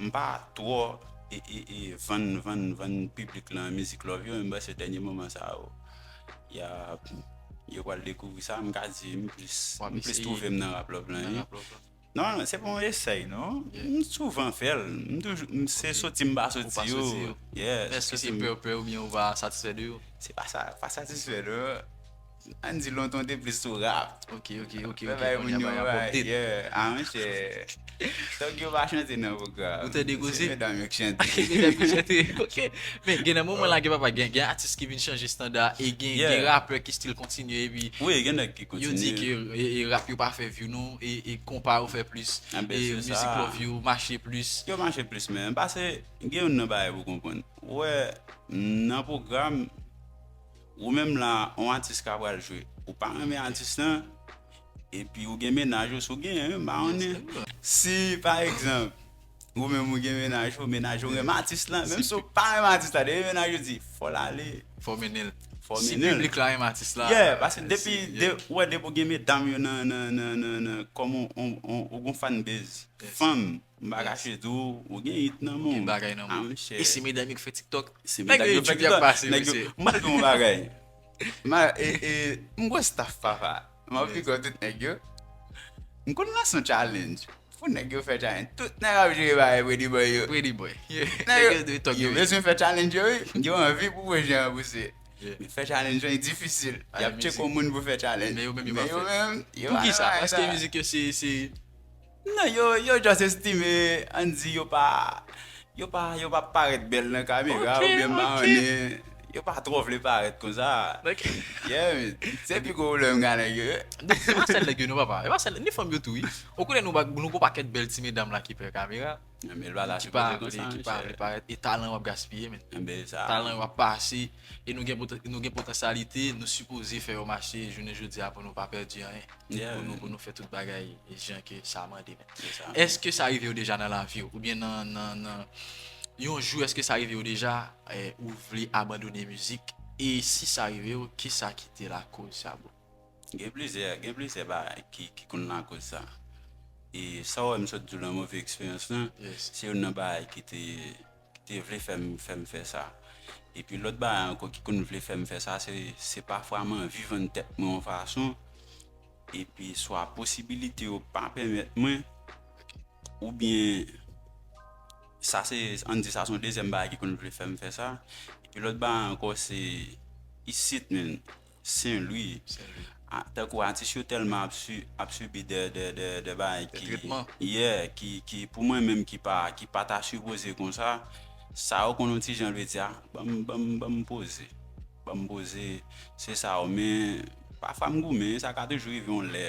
m pa twò e, e, e vann, vann, vann piblik lan mizik love yo, men m panse dènye moman sa yo, y ap, yo pral dekouvri sa, m ka di m plis, m plis twouve m nan rap love lan, wi. Non, non, se pa yon esèy, non. M souvan fè l. M toujou, m, se soti m pa soti yo. Yeah, se soti m. Èske se pè w pè oubyen ou pa satisfè de yo? Se pa sa, pa satisfè de yo. Ann di lontan w te plis sou rap. Ok, ok, ok, ok. Kounye a bagay ap update. Yeah, a monchè. Donk yo pa chante nan pwogram. Ou tande koze? Se medam yo k chante. Medam yo k chante, ok. Men gen nan moman la, gen papa, gen, gen atis ki vin chanje estanda e gen, gen rapè ki still kontinye epi wi, gen nèg ki kontinye. Yo di ke e, e rap yo pa fè view non, e, e konpa yo fè plis, e mizik love yo mache plis. Yo mache plis, men paske gen youn nan bagay pou konprann. Ou wè, nan pwogram, ou menm la, yon atis ka pral jwe. Ou pa renmen atis lan, epi ou gen mennaj ou, si w genyen, wi, m pa konnen. Si, pa egzanp, ou menm ou gen mennaj ou, mennaj ou renmen atis lan, menm si w pa renmen atis la, depi mennaj ou di, fò l ale. Fò w mennen l. Fò w mennen l. Si piblik la renmen atis la, yeah, paske depi, de, ou wè, depi w gen medam yo nan, nan, nan, nan, nan, kòm on, on, on, ou gon fanbase. Fanm, m pa kache di w, ou gen hit nan men w. Gen bagay nan men w. E se medam yo k fè TikTok. Se medam yo k fè TikTok. Nèg yo, m pral di w yon bagay. Ma, e, e, m gwo staff, papa. M ap piga tout nèg yo. M konn lanse yon challenge. Pou nèg yo fè challenge. Tout nèg ap jere bagay Pretty Boy yo. Pretty Boy. Nèg yo, yo bezwen fè challenge yo, wi. Yo anvi pou pwojè an pouse. Men fè challenge yo difisil. Y ap tcheke yon moun pou fè challenge. Men yo menm, yo pa fè. Poukisa? Paske mizik yo se, se Non, yo, yo just estime, ann di yo pa, yo pa, yo pa parèt bèl nan kamera, oubyen m pa konnen, yo pa twò vle parèt konsa. Yeah, men, se pi gwo pwoblèm m gen ak nèg yo. Donk, se pa sèl nèg yo non, papa. Se pa sèl, ni fanm yo tou, wi. Ou konnen nou, nou gon pakèt bèl ti medam la ki pè kamera, ki pa vle, ki pa vle parèt. E talan yo ap gaspiye, men. Talan yo ap pase, e nou gen potan-, nou gen potansyalite, nou sipoze fè yo mache jounen jodi a pou nou pa pèdi anyen. Pou nou, pou nou fè tout bagay jan ke sa mande, men. Èske sa rive w deja nan lavi w? Oubyen nan, nan, nan yon jou, èske sa rive w deja, eh, ou vle abandone mizik? E si sa rive w, kisa ki te lakoz sa, bro? Gen plizyè, gen plizyè bagay ki, ki konn lakoz sa. E sa w wè m sot di w lan move eksperyans lan, se youn nan bagay ki te ki te vle fè m, fè m fè sa. Epi lòt bagay ankò ki konn vle fè m fè sa, se, se pafwa m anvi vann tèt mwen yon fason, epi swa posibilite yo pa pèmèt mwen, oubyen sa se, ann di sa se yon dezyèm bagay ki konn vle fè m fè sa. Epi lòt bagay ankò se isit, men, Sen Lwi. Tankou atis yo tèlman ap si-, ap sibi de, de, de, de bagay ki, yeah, ki, ki pou mwen menm ki pa, ki pa ta sipoze konsa, sa yo konn yon ti jan vle di, a, ban m, ban m, ban m poze. Ban m poze, se sa yo, men pafwa m goumen, sa ka toujou rive yon lè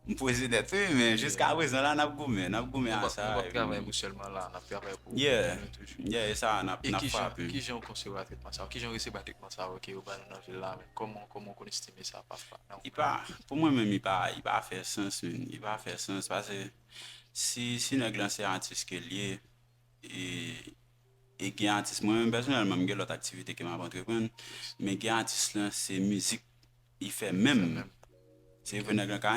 m poze nèt, wi, men jiska prezan la, n ap goumen, n ap goumen a sa. Nou p ap travay pou sèlman la, n ap travay pou nou toujou. Yeah, e sa, n ap, n ap frape. E kijan, kijan w konsevwa tretman sa yo? Kijan w resevwa tretman sa yo ke yo ba nou nan vil la menm? Kòman, kòman w konn estime sa, pafwa? Li pa, pou mwen menm, li pa, li pa fè sans, men, li pa fè sans, paske si, si nèg lan se atis ke l ye, e, E gen atis, mwen menm pèsonèlman, m gen lòt aktivite ke m ap antreprann, men gen atis lan, se mizik li fè menm. Se vre nèg lan ka,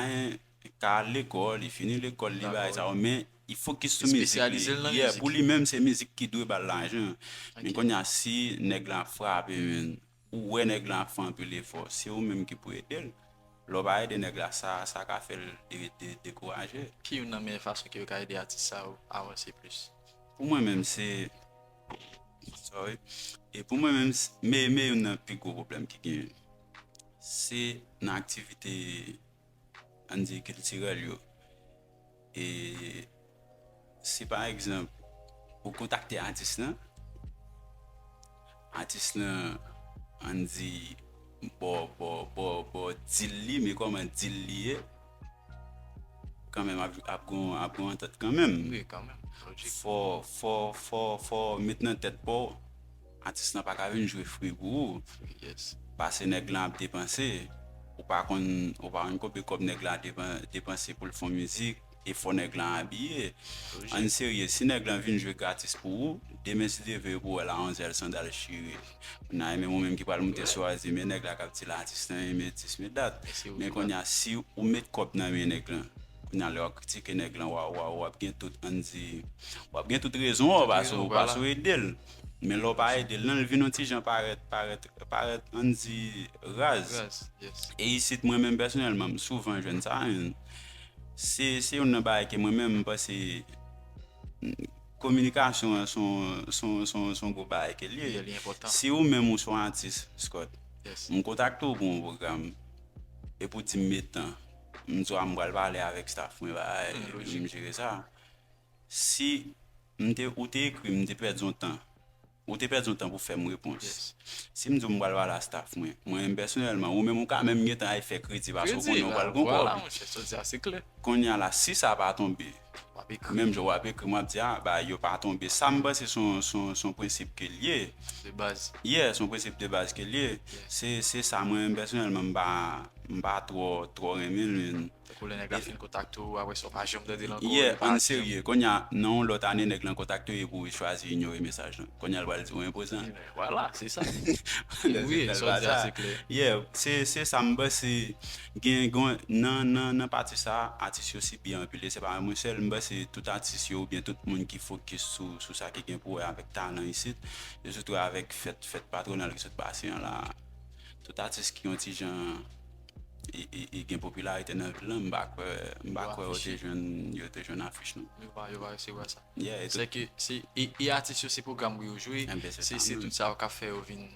ka al lekòl, li fini lekòl, li bagay sa yo, men li fokis sou mizik li. Yeah, pou li menm, se mizik ki dwe ba l lajan. Men kounye a, si nèg lan ap frape, menn, ou wè nèg lan ap fè anpil efò, se ou menm ki pou ede l. Lè w pa ede nèg la, sa, sa ka fè l de, de, dekouraje. Ki youn nan meyè fason ke yo ka ede atis sa yo avanse plis? Pou mwen menm, se, sorry. E pou mwen menm, s- me, me youn nan pi gwo pwoblèm ki genyen, se nan aktivite, ann di, kiltirèl yo. E si pa egzanp, ou kontakte atis lan, atis lan, ann di, bò, bò, bò, bò dil li, men kòman dil li ye, kanmenm ap, ap gon, ap gon antant kanmenm. Wi, kanmenm. Lojik. Fò, fò, fò, fò met nan tèt pa w, atis lan pa ka vin jwe fri pou ou. Yes. Pase nèg lan ap depanse, ou pa konn, ou pa konn konbyen kòb nèg la depan, depanse pou l fè yon mizik, e fò nèg lan abiye. Ann serye, si nèg lan vin jwe gratis pou ou, demen si Dye vle pou wè la onzè l sandal chire. Kounye a, e menm ou menm ki pral moute sou a di, men nèg la k ap di l atis lan, e men dis, men dat. Men kounye a, si ou met kòb nan men nèg lan, kounye a, lè w ap kritike nèg lan, w a, w a, w ap gen tout, ann di, w ap gen tout rezon an, paske ou pa sou ede l. Men lè w pa ede l, nan l vin yon ti jan parèt, parèt, parèt, ann di, raz. Raz, yes. E isit, mwen menm pèsonèlman, m souvan jwenn sa, men se, se youn nan bagay ke mwen menm, m panse, kominikasyon an se yon, se yon, se yon, se yon gwo bagay ke l ye. Yeah, li enpòtan. Si ou menm ou se yon atis, Scott, yes, m kontakte w pou yon pwogram, epi w di m met tan, m di w a m pral pale avèk staff mwen, bagay, epi m jere sa. Si m te, ou te ekri m, m te pèdi yon tan, ou te pèdi yon tan pou fè m repons. Yes. Si m di w m pral pale a staff mwen, mwen menm pèsonèlman, ou menm ou ka menm gentan al fè kredi, paske ou konnen ou pral gon kòb. Vwala, monchè, sa w di a se klè. Kounye a la, si sa pa tonbe, menm jan w ap ekri m, w ap di, a, bagay yo pa tonbe. Sa m panse se yon, se yon, se yon prensip ke l ye. De baz. Yeah, se yon prensip de baz ke l ye. Yeah. Se, se sa mwen menm pèsonèlman, m pa, m pa twò, twò renmen l, men. Tankou lè nèg la fin kontakte w, apre sa w pa janm tande l ankò, yeah, ann serye. Kounye a, nan yon lòt ane, nèg lan kontakte w epi w chwazi inyore mesaj lan. Kounye a, l pral di w enpozan. Vwala, se sa. Wi, sa w di a se klè. Yeah, se, se sa m panse. Gen, gen, nan, nan, nan pati sa, atis yo sibi anpil, e se pa mwen sèl, m panse tout atis yo oubyen tout moun ki fokis sou, sou sa ki gen pou wè avèk talan isit, yo sitou avèk fèt, fèt patwonal ki sot pase an la. Tout atis ki yon ti jan e, e, e gen popilarite nan vil lan, m pa kwè, m pa kwè yo te jwenn, yo te jwenn afich nou. Yo pa, yo pa resevwa sa. Yeah, e tout. Se ke, se, e, e atis yo se pwogram pou yo jwe, se, se tout sa yo k ap fè yo vin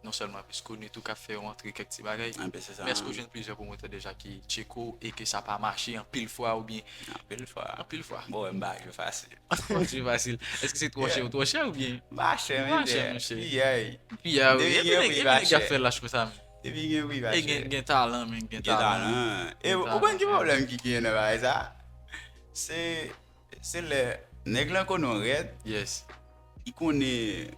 non sèlman plis koni, tou k ap fè yo antre kèk ti bagay. Men èske w jwenn plizyè pwomotè deja ki tcheke w e ke sa pa mache anpil fwa oubyen? Anpil fwa. Anpil fwa. Bon, m pa jwe fasil. Jwe fasil. Èske se twò chè ou twò chè oubyen? M pa chè, monchè. Piyay. Piyay, wi. Epi nèg, epi nèg y ap fè lach konsa, men. Depi gen pri pa chè. E gen, gen talan, men, gen talan. Gen talan. E ou konn ki pwoblèm ki genyen nan bagay sa? Se, se lè nèg lan konnen w rèd. Yes. Li konnen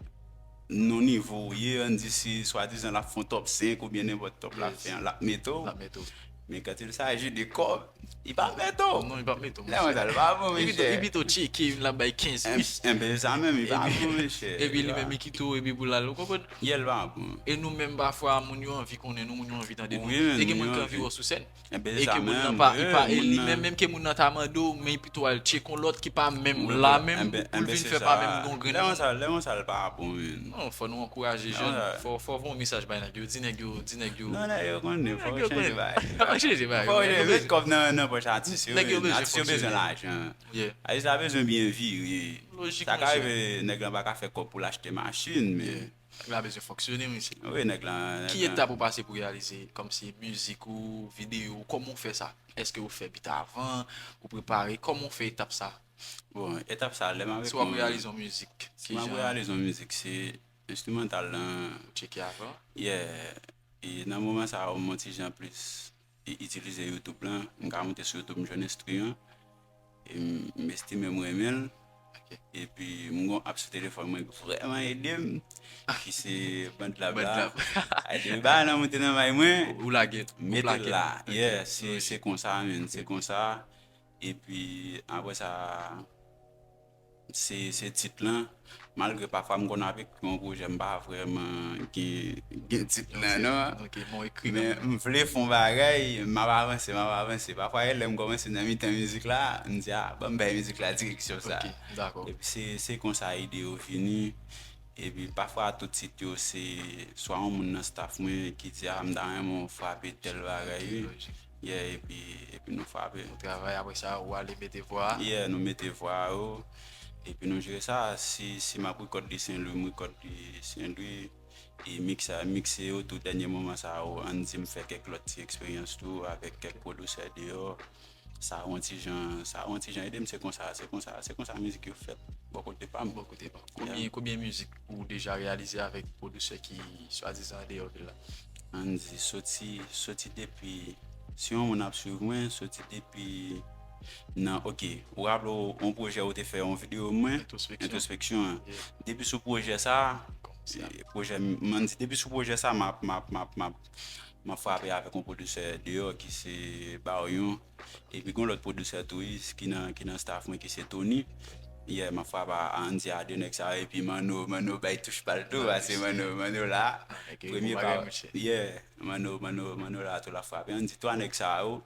nan nivo w ye, ann di si swadizan l ap fè yon top senk oubyen nenpòt top l ap fè an, l ap mete w. L ap mete w. Men quand il s'agit de kòb, li p ap mete w. Non, li p ap mete w, monchè. Lè mwen sa, l pa bon, monchè. Li pito, li pito tcheke, l ap bay kenz pis. Enben, se sa menm, li pa bon, monchè. Epi li menm, li kite w, epi pou l al, ou konprann? Yè, l pa bon. E nou menm, pafwa, moun yo anvi konnen nou, moun yo anvi tande nou. E gen moun ki anvi wè w sou sèn. Enben, se sa menm. E ke moun nan pa, li pa, e li menm, menm ke moun nan ta mande w, men li pito al tcheke yon lòt ki pa menm la menm, pou l vin fè pa menm gon grenn moun. Lè konsa, lè konsa, l pa bon, menm. Non, fò nou ankouraje jèn. Fò, fò voye yon mesaj bay nèg yo, di nèg yo, di nèg yo. Non, nèg yo konnen, fò yo chanje bagay. Fò yo chanje bagay. Fò yo met kòb nan, nan pòch atis yo, atis yo bezwen lajan. Atis la bezwen byen vire. Sa ka rive, nèg lan pa ka fè kòb pou l achte machin, men. Nèg la bezwen fonksyone, mesye. Wi, nèg la, nèg la. Ki etap ou pase pou reyalize, kòmsi mizik ou, videyo ou, kòman w fè sa? Èske ou fè bit avan, ou prepare, kòman w fè etap sa? Bon, etap sa, lè m avèk yon... Si w ap reyalize yon mizik, si m ap reyalize yon mizik, se enstrimantal lan. Ou tcheke avan? Yeah. E nan moman sa a, m yon ti jan plis i-, itilize YouTube lan. M ka moute sou YouTube, m jwenn enstri an. E m, m estime m renmen l. Epi m gon app sou telefòn mwen ki vrèman ede m, ki se BandLab la. Ay, depi bagay lan moute nan may mwen, ou lage, m mete l la. Yeah, se, se konsa, menm, se konsa. Epi apre sa, se, se tit lan. Malgre pafwa m konn ap ekri yon pwojè, m pa vrèman gen, gen tit lan non. Ok, men w ekri kanmenm. Men m vle fè yon bagay, m ap avanse, m ap avanse. Pafwa, e lè m kòmanse nan mitan mizik la, m di, a, ban m bay mizik la direksyon sa. Ok, dakò. Epi se, se konsa ide yo vini. Epi pafwa tout tit yo se swa yon moun nan staff mwen ki di, a, m ta renmen w frape tèl bagay, wi. Ok, lojik. Yeah, epi, epi nou frape. Nou travay, apre sa, ou ale mete vwa a? Yeah, nou mete vwa yo. Epi nou jere sa. Si, si m ap rekòd li Sen Lwi, m rekòd li Sen Lwi. E miksa, mikse yo tou dènye moman sa yo, ann di m fè kèk lòt ti eksperyans tou avèk kèk pwodisè deyò. Sa yon ti jan, sa yon ti jan ede m, se konsa, se konsa, se konsa mizik yo fèt bò kote pa m. Bò kote pa m. Konbyen, konbyen mizik ou deja reyalize avèk pwodisè ki swadizan andeyò vil la? Ann di, soti, soti depi, si yon moun ap swiv mwen, soti depi nan, ok, ou raple w, yon pwojè ou te fè yon videyo mwen, entwospeksyon. Entwospeksyon an. Yeah. Depi sou pwojè sa, kòmanse ap, e, pwojè, m ann di, depi sou pwojè sa, m ap, m ap, m ap, m ap, m ap frape avèk yon pwodisè deyò ki se Bawyon. Epi gon lòt pwodisè tou wi, ki nan, ki nan staff mwen ki se Tony. Yeah, m ap frape a, ann di a de nèg sa yo, epi Manno, Manno bay touch pa l tou, pase Manno, Manno la. Ah, ok, premye bon bagay, pa, monchè. Yeah, Manno, Manno, Manno la tou l ap frape. Ann di twa nèg sa yo,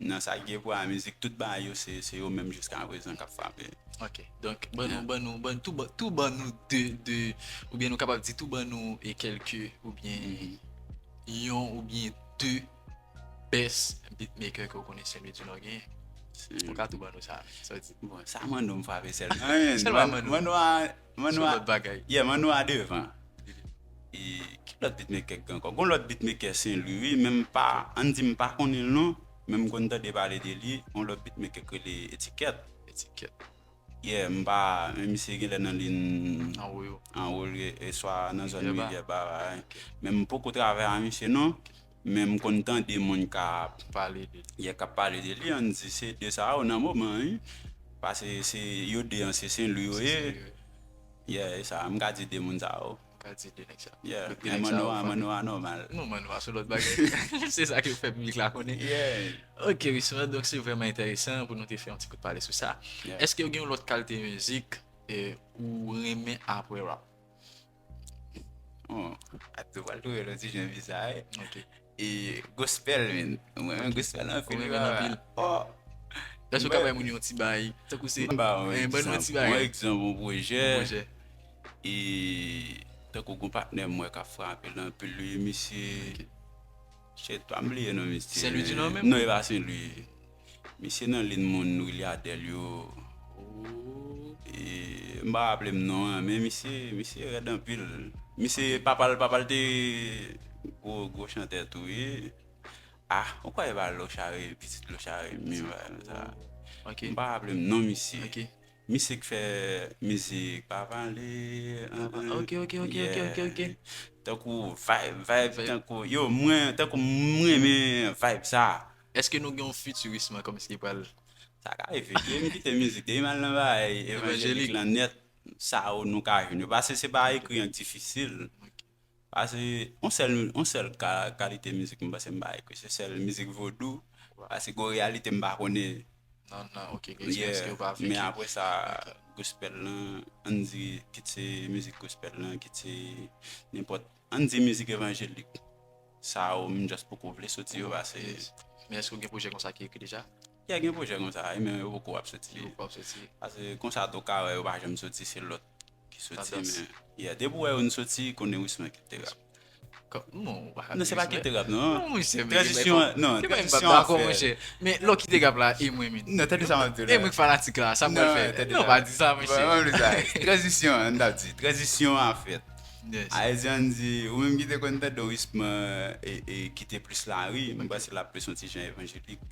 nan sa k gen pou a mizik, tout bagay yo, se, se yo menm jiska prezan k ap frape. Ok, donk, ban nou, yeah, ban nou, ban, tou, ban, tou ban nou de, de, oubyen nou kapab di tou ban nou e kèlke, oubyen yon, oubyen de best beatmaker ke w konnen Sen Lwi di Nò genyen? Ou ka tou ban nou sa, sa w di. Bon, sa Manno m frape sèlman. Sèlman Manno. Manno a, Manno a, se yon lòt bagay. Yeah, Manno a devan. E ki lòt beatmaker k gen ankò? Gon lòt beatmaker Sen Lwi, wi, men m pa, ann di m pa konnen l non, men m konn tande pale de li, yon lòt beatmaker k rele Etikèt. Etikèt. Yeah, m pa, men misye genlè nan liy anwo yo. Anwo l ye, e swa nan zòn Rivyè Ba, wi. Ok. Men m poko travay a misye non. Ok. Men m konn tande moun k ap pale de li. Yeah, k ap pale de li, ann di se de sa yo nan moman, wi. Paske se yo de an, se Sen Lwi yo ye. Se Sen Lwi yo ye. Yeah, e sa, m ka di de moun sa yo. M ka di de nèg sa. Yeah, men Manno a, Manno a nòmal. Non, Manno a se lòt bagay. Se sa ki fè piblik la konnen. Yeah. Ok, Wisman, donk se vrèman enteresan pou nou te fè yon ti kout pale sou sa. Yeah. Èske w gen yon lòt kalite mizik, eh, ou renmen apre rap? Bon, a tou pral twouve l yon ti jan biza, wi. Ok. E gospel, men. Mwen renmen gospel anpil, wi, papa. Ou renmen l anpil? Oh! Èske w ka bay moun yon ti bay? Tankou se, ban nou yon egzanp, yon pwojè. Yon pwojè. E tankou gon patnè m wè k ap frape l anpil, wi, misye. Ok. Shit, pa m bliye non misye. Sen Lwi di Nò menm? Non, e pa Sen Lwi. Misye nan liy moun Willy Adèle yo. Oh. E, m pa raple m non an, men misye, misye rèd anpil. Misye, papa l, papa l te gwo, gwo chantè tou, wi. Ah, ou kwè e pa Lochard, pitit Lochard, menm bagay sa. Ok. M pa raple m non misye. Ok. Misye k fè mizik pa pale. Ok, ok, ok, ok, ok, ok. Tankou vibe, vibe, tankou, yo, mwen, tankou m renmen vibe sa. Èske nou gen yon fiti Wisman kòmsi ki pral... Sa ka rive. Depi m kite mizik, depi m al nan bagay evanjelik lan nèt, sa yo nou ka jwenn yo. Paske se pa ekri an k difisil. Ok. Paske yon sèl, yon sèl ka-, kalite mizik m panse m pa ekri, se sèl mizik vodou. Paske gon reyalite m pa konnen. Nan, nan, ok, gen eksperyans ke w pa fè. Men apre sa, gospel lan, ann di, kit se mizik gospel lan, kit se nenpòt, ann di mizik evanjelik. Sa yo, m just poko vle soti yo, paske... Men èske w gen pwojè konsa ki ekri deja? Yeah, gen pwojè konsa, e men yo poko ap soti. Yo poko ap soti. Paske konsa tou ka wè yo pa janm soti, se lòt ki soti, men, yeah, depi w wè youn soti, konnen Wisman kite rap. Non, se pa kite rap, non. Non, monchè, men tranzisyon an, non, tranzisyon an fèt. Men lè w kite rap la, e mwen, men. Non, tande sa m ap di w la. E mwen k fanatik la, sa m pral fè. Non, pa di sa, monchè. Tranzisyon an, m t ap di, tranzisyon an fèt. Yes. Ayiti, ann di, ou menm ki te konn tande Wisman, e, e, ki te plis lari, mwen panse l ap plis yon ti jan evanjelik.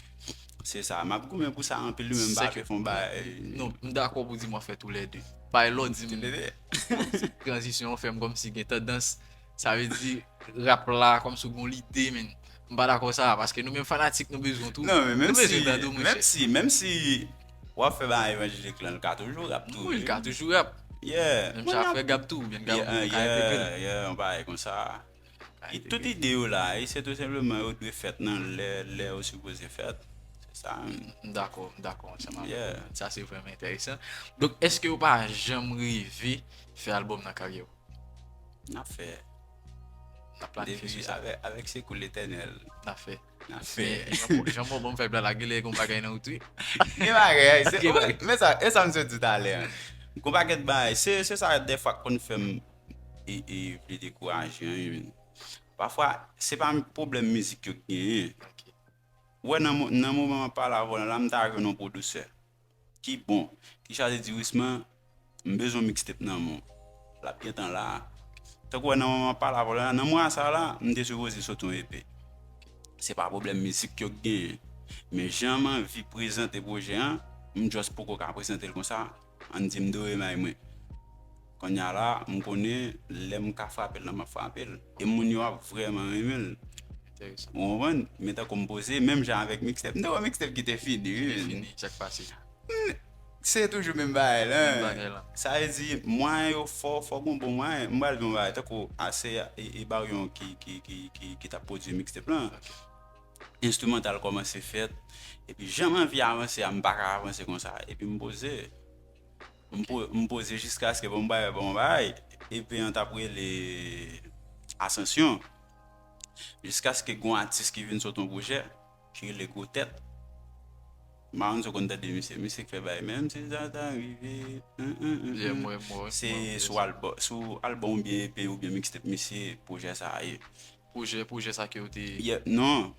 Se sa, m ap goumen pou sa anpil, wi, men m pa vle fè yon bagay. Non, m dakò pou di m w ap fè toulède. Paske lè w di m tranzisyon an fè m kòmsi gen tandans, sa vle di rap la kòmsi w gen yon lide, men m pa dakò sa, paske nou menm fanatik nou bezwen w tou. Non, men menm si, menm si, menm si w ap fè bagay evanjelik lan, l ka toujou rap tou. Wi, l ka toujou rap. Yeah. Menm jan frè Gab tou, oubyen Gab ka repete l. Yeah, yeah, yon bagay konsa. E tout ide yo la, e se tou senpleman yo dwe fèt nan lè, lè yo sipoze fèt. Se ta. M dakò, m dakò ansanm avè w. Yeah. Sa se vrèman enteresan. Donk, èske w pa janm rive fè albòm nan karyè w? N ap fè. N ap planifye sou Depi sa. Avèk, avèk se kou Letènèl. N ap fè. N ap fè. Men, jan Bon, jan Bon fè blan la, gen lè gen yon bagay nan wout wi. Gen bagay, se, Gen bagay. Men sa, e sa m sot di talè. Gon pakèt bagay, se, se sa dèfwa k konn fè m e, e vle dekouraje an, wi. Pafwa, se pa pwoblèm mizik yo k genyen. Ou wè nan, mo- nan moman m ap pale avè w la, m ta jwenn yon pwodisè ki bon, ki chwazi di Wisman, m bezwen mixtape nan men w. L ap gentan la. Tankou wè nan moman m ap pale avè w la, nan mwa sa la, m te sipoze sot yon E P. Se pa pwoblèm mizik yo k genyen. Men jan m anvi prezante pwojè an, m just poko ka prezante l konsa. Ann di m dwe may mwen. Kounye a la, m konnen lè m ka frape l la, m ap frape l. E moun yo ap vrèman renmen l. Enteresan. Ou konprann? Men tankou m poze, menm jan avèk mixtape. M te wè mixtape ki te fini, wi. Fini, sa k pase. Se toujou menm bagay la. Menm bagay la. Sa vle di, mwayen yo fò, fò gon bon mwayen. M pral di yon bagay, tankou ase e, e Baryon ki, ki, ki, ki, ki t ap pwodui mixtape lan. Enstrimantal kòmanse fèt. Epi jan m anvi avanse a, m pa ka avanse konsa. Epi m poze. M po- m poze jiskaske bon bagay, bon bagay. E pen an t ap rele Asansyon. Jiskaske gon atis ki vin sot yon pwojè, ki rele Gwo Tèt. M pa konn si w konn tande misye. Misye k fè bagay, menm si sa ta rive. Hum, hum, hum, Yeah, hum. mwen, mwen, Se mwen, sou albòm, sou albòm oubyen E P oubyen mixtape misye pwojè sa a ye. Pwojè, pwojè sa ke w te. Yeah, non.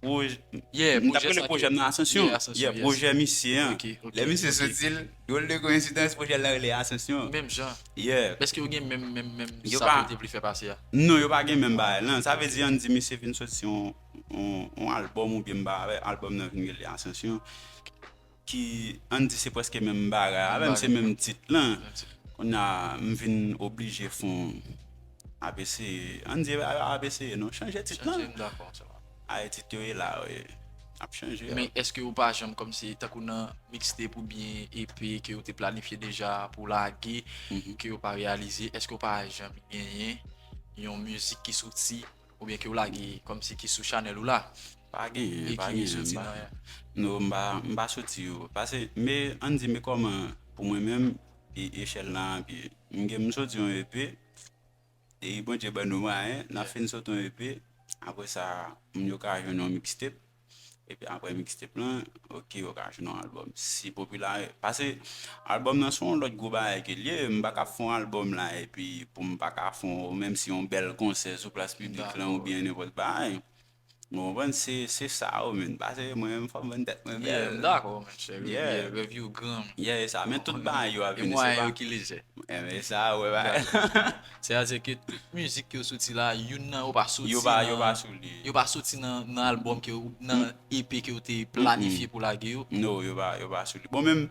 Pwoj- Yeah, m t ap pwojè rele sa pwojè ke- m nan Asansyon. Yeah, Asansyon, Yeah, yes. Pwojè misye an. Ok, ok, Lè misye ok. soti l, dwòl de koyensidans, pwojè l la rele Asansyon. Menm jan. Yeah. Èske yo gen menm, menm, menm Yo sa pa- ke w te vle fè pase a? Non, yo pa gen menm bagay lan. Sa vle di, ann di misye vin soti yon, yon, yon albòm oubyen m pa wè, albòm nan vin rele Asansyon. Ki, ann di se prèske menm bagay, avè m se Bagay. Menm tit lan. Menm tit. Kounye a, m vin oblije fè yon A B C, ann di A B C, non, chanje tit lan. Chanje, m dakò, sa va. Ay, tit yo ye la, wi. Ap chanje. Men èske ou pa janm kòmsi tankou nan mixtape oubyen E P ke ou te planifye deja pou lage, Mhm. ke ou pa reyalize, èske ou pa janm genyen yon mizik ki soti oubyen ke ou lage kòmsi ki sou chanèl ou la? Pa genyen, E pa ki genyen. soti pa- nan Non, m pa, m pa soti yo. Pase, men, ann di, men kòman, pou mwen menm, e, echèl lan, epi, m gen, m soti yon E P, e Bondye ban nou mwayen, n ap Yeah. fin soti yon E P, apre sa, moun yo ka jwenn yon mixtape, epi apre mixtape lan, ok, yo ka jwenn yon albòm. Si popila, pase, albòm nan se yon lòt gwo bagay ke l ye, m pa ka fè yon albòm la, epi pou m pa ka fè yon, menm si yon bèl konsè sou plas piblik lan, Dakò. Oubyen nenpòt bagay. Ou konprann? Se, se sa, wi, men. Pase mwen menm, fò m vann tèt mwen Yeah, bèl. M dakò, monchè. Yeah. Review gran. Yeah, e sa. Men tout bagay yo ap E vini, se mwayen pa. Yo ki lejè. E, men sa, wè, bagay. Sètadi ke tout mizik ke yo soti la, youn nan yo pa soti Yo pa, nan, yo pa sou li. Yo pa soti nan, nan albòm ke ou, nan E P ke ou te planifye pou lage yo. Non, yo pa, yo pa sou li. Bon, menm,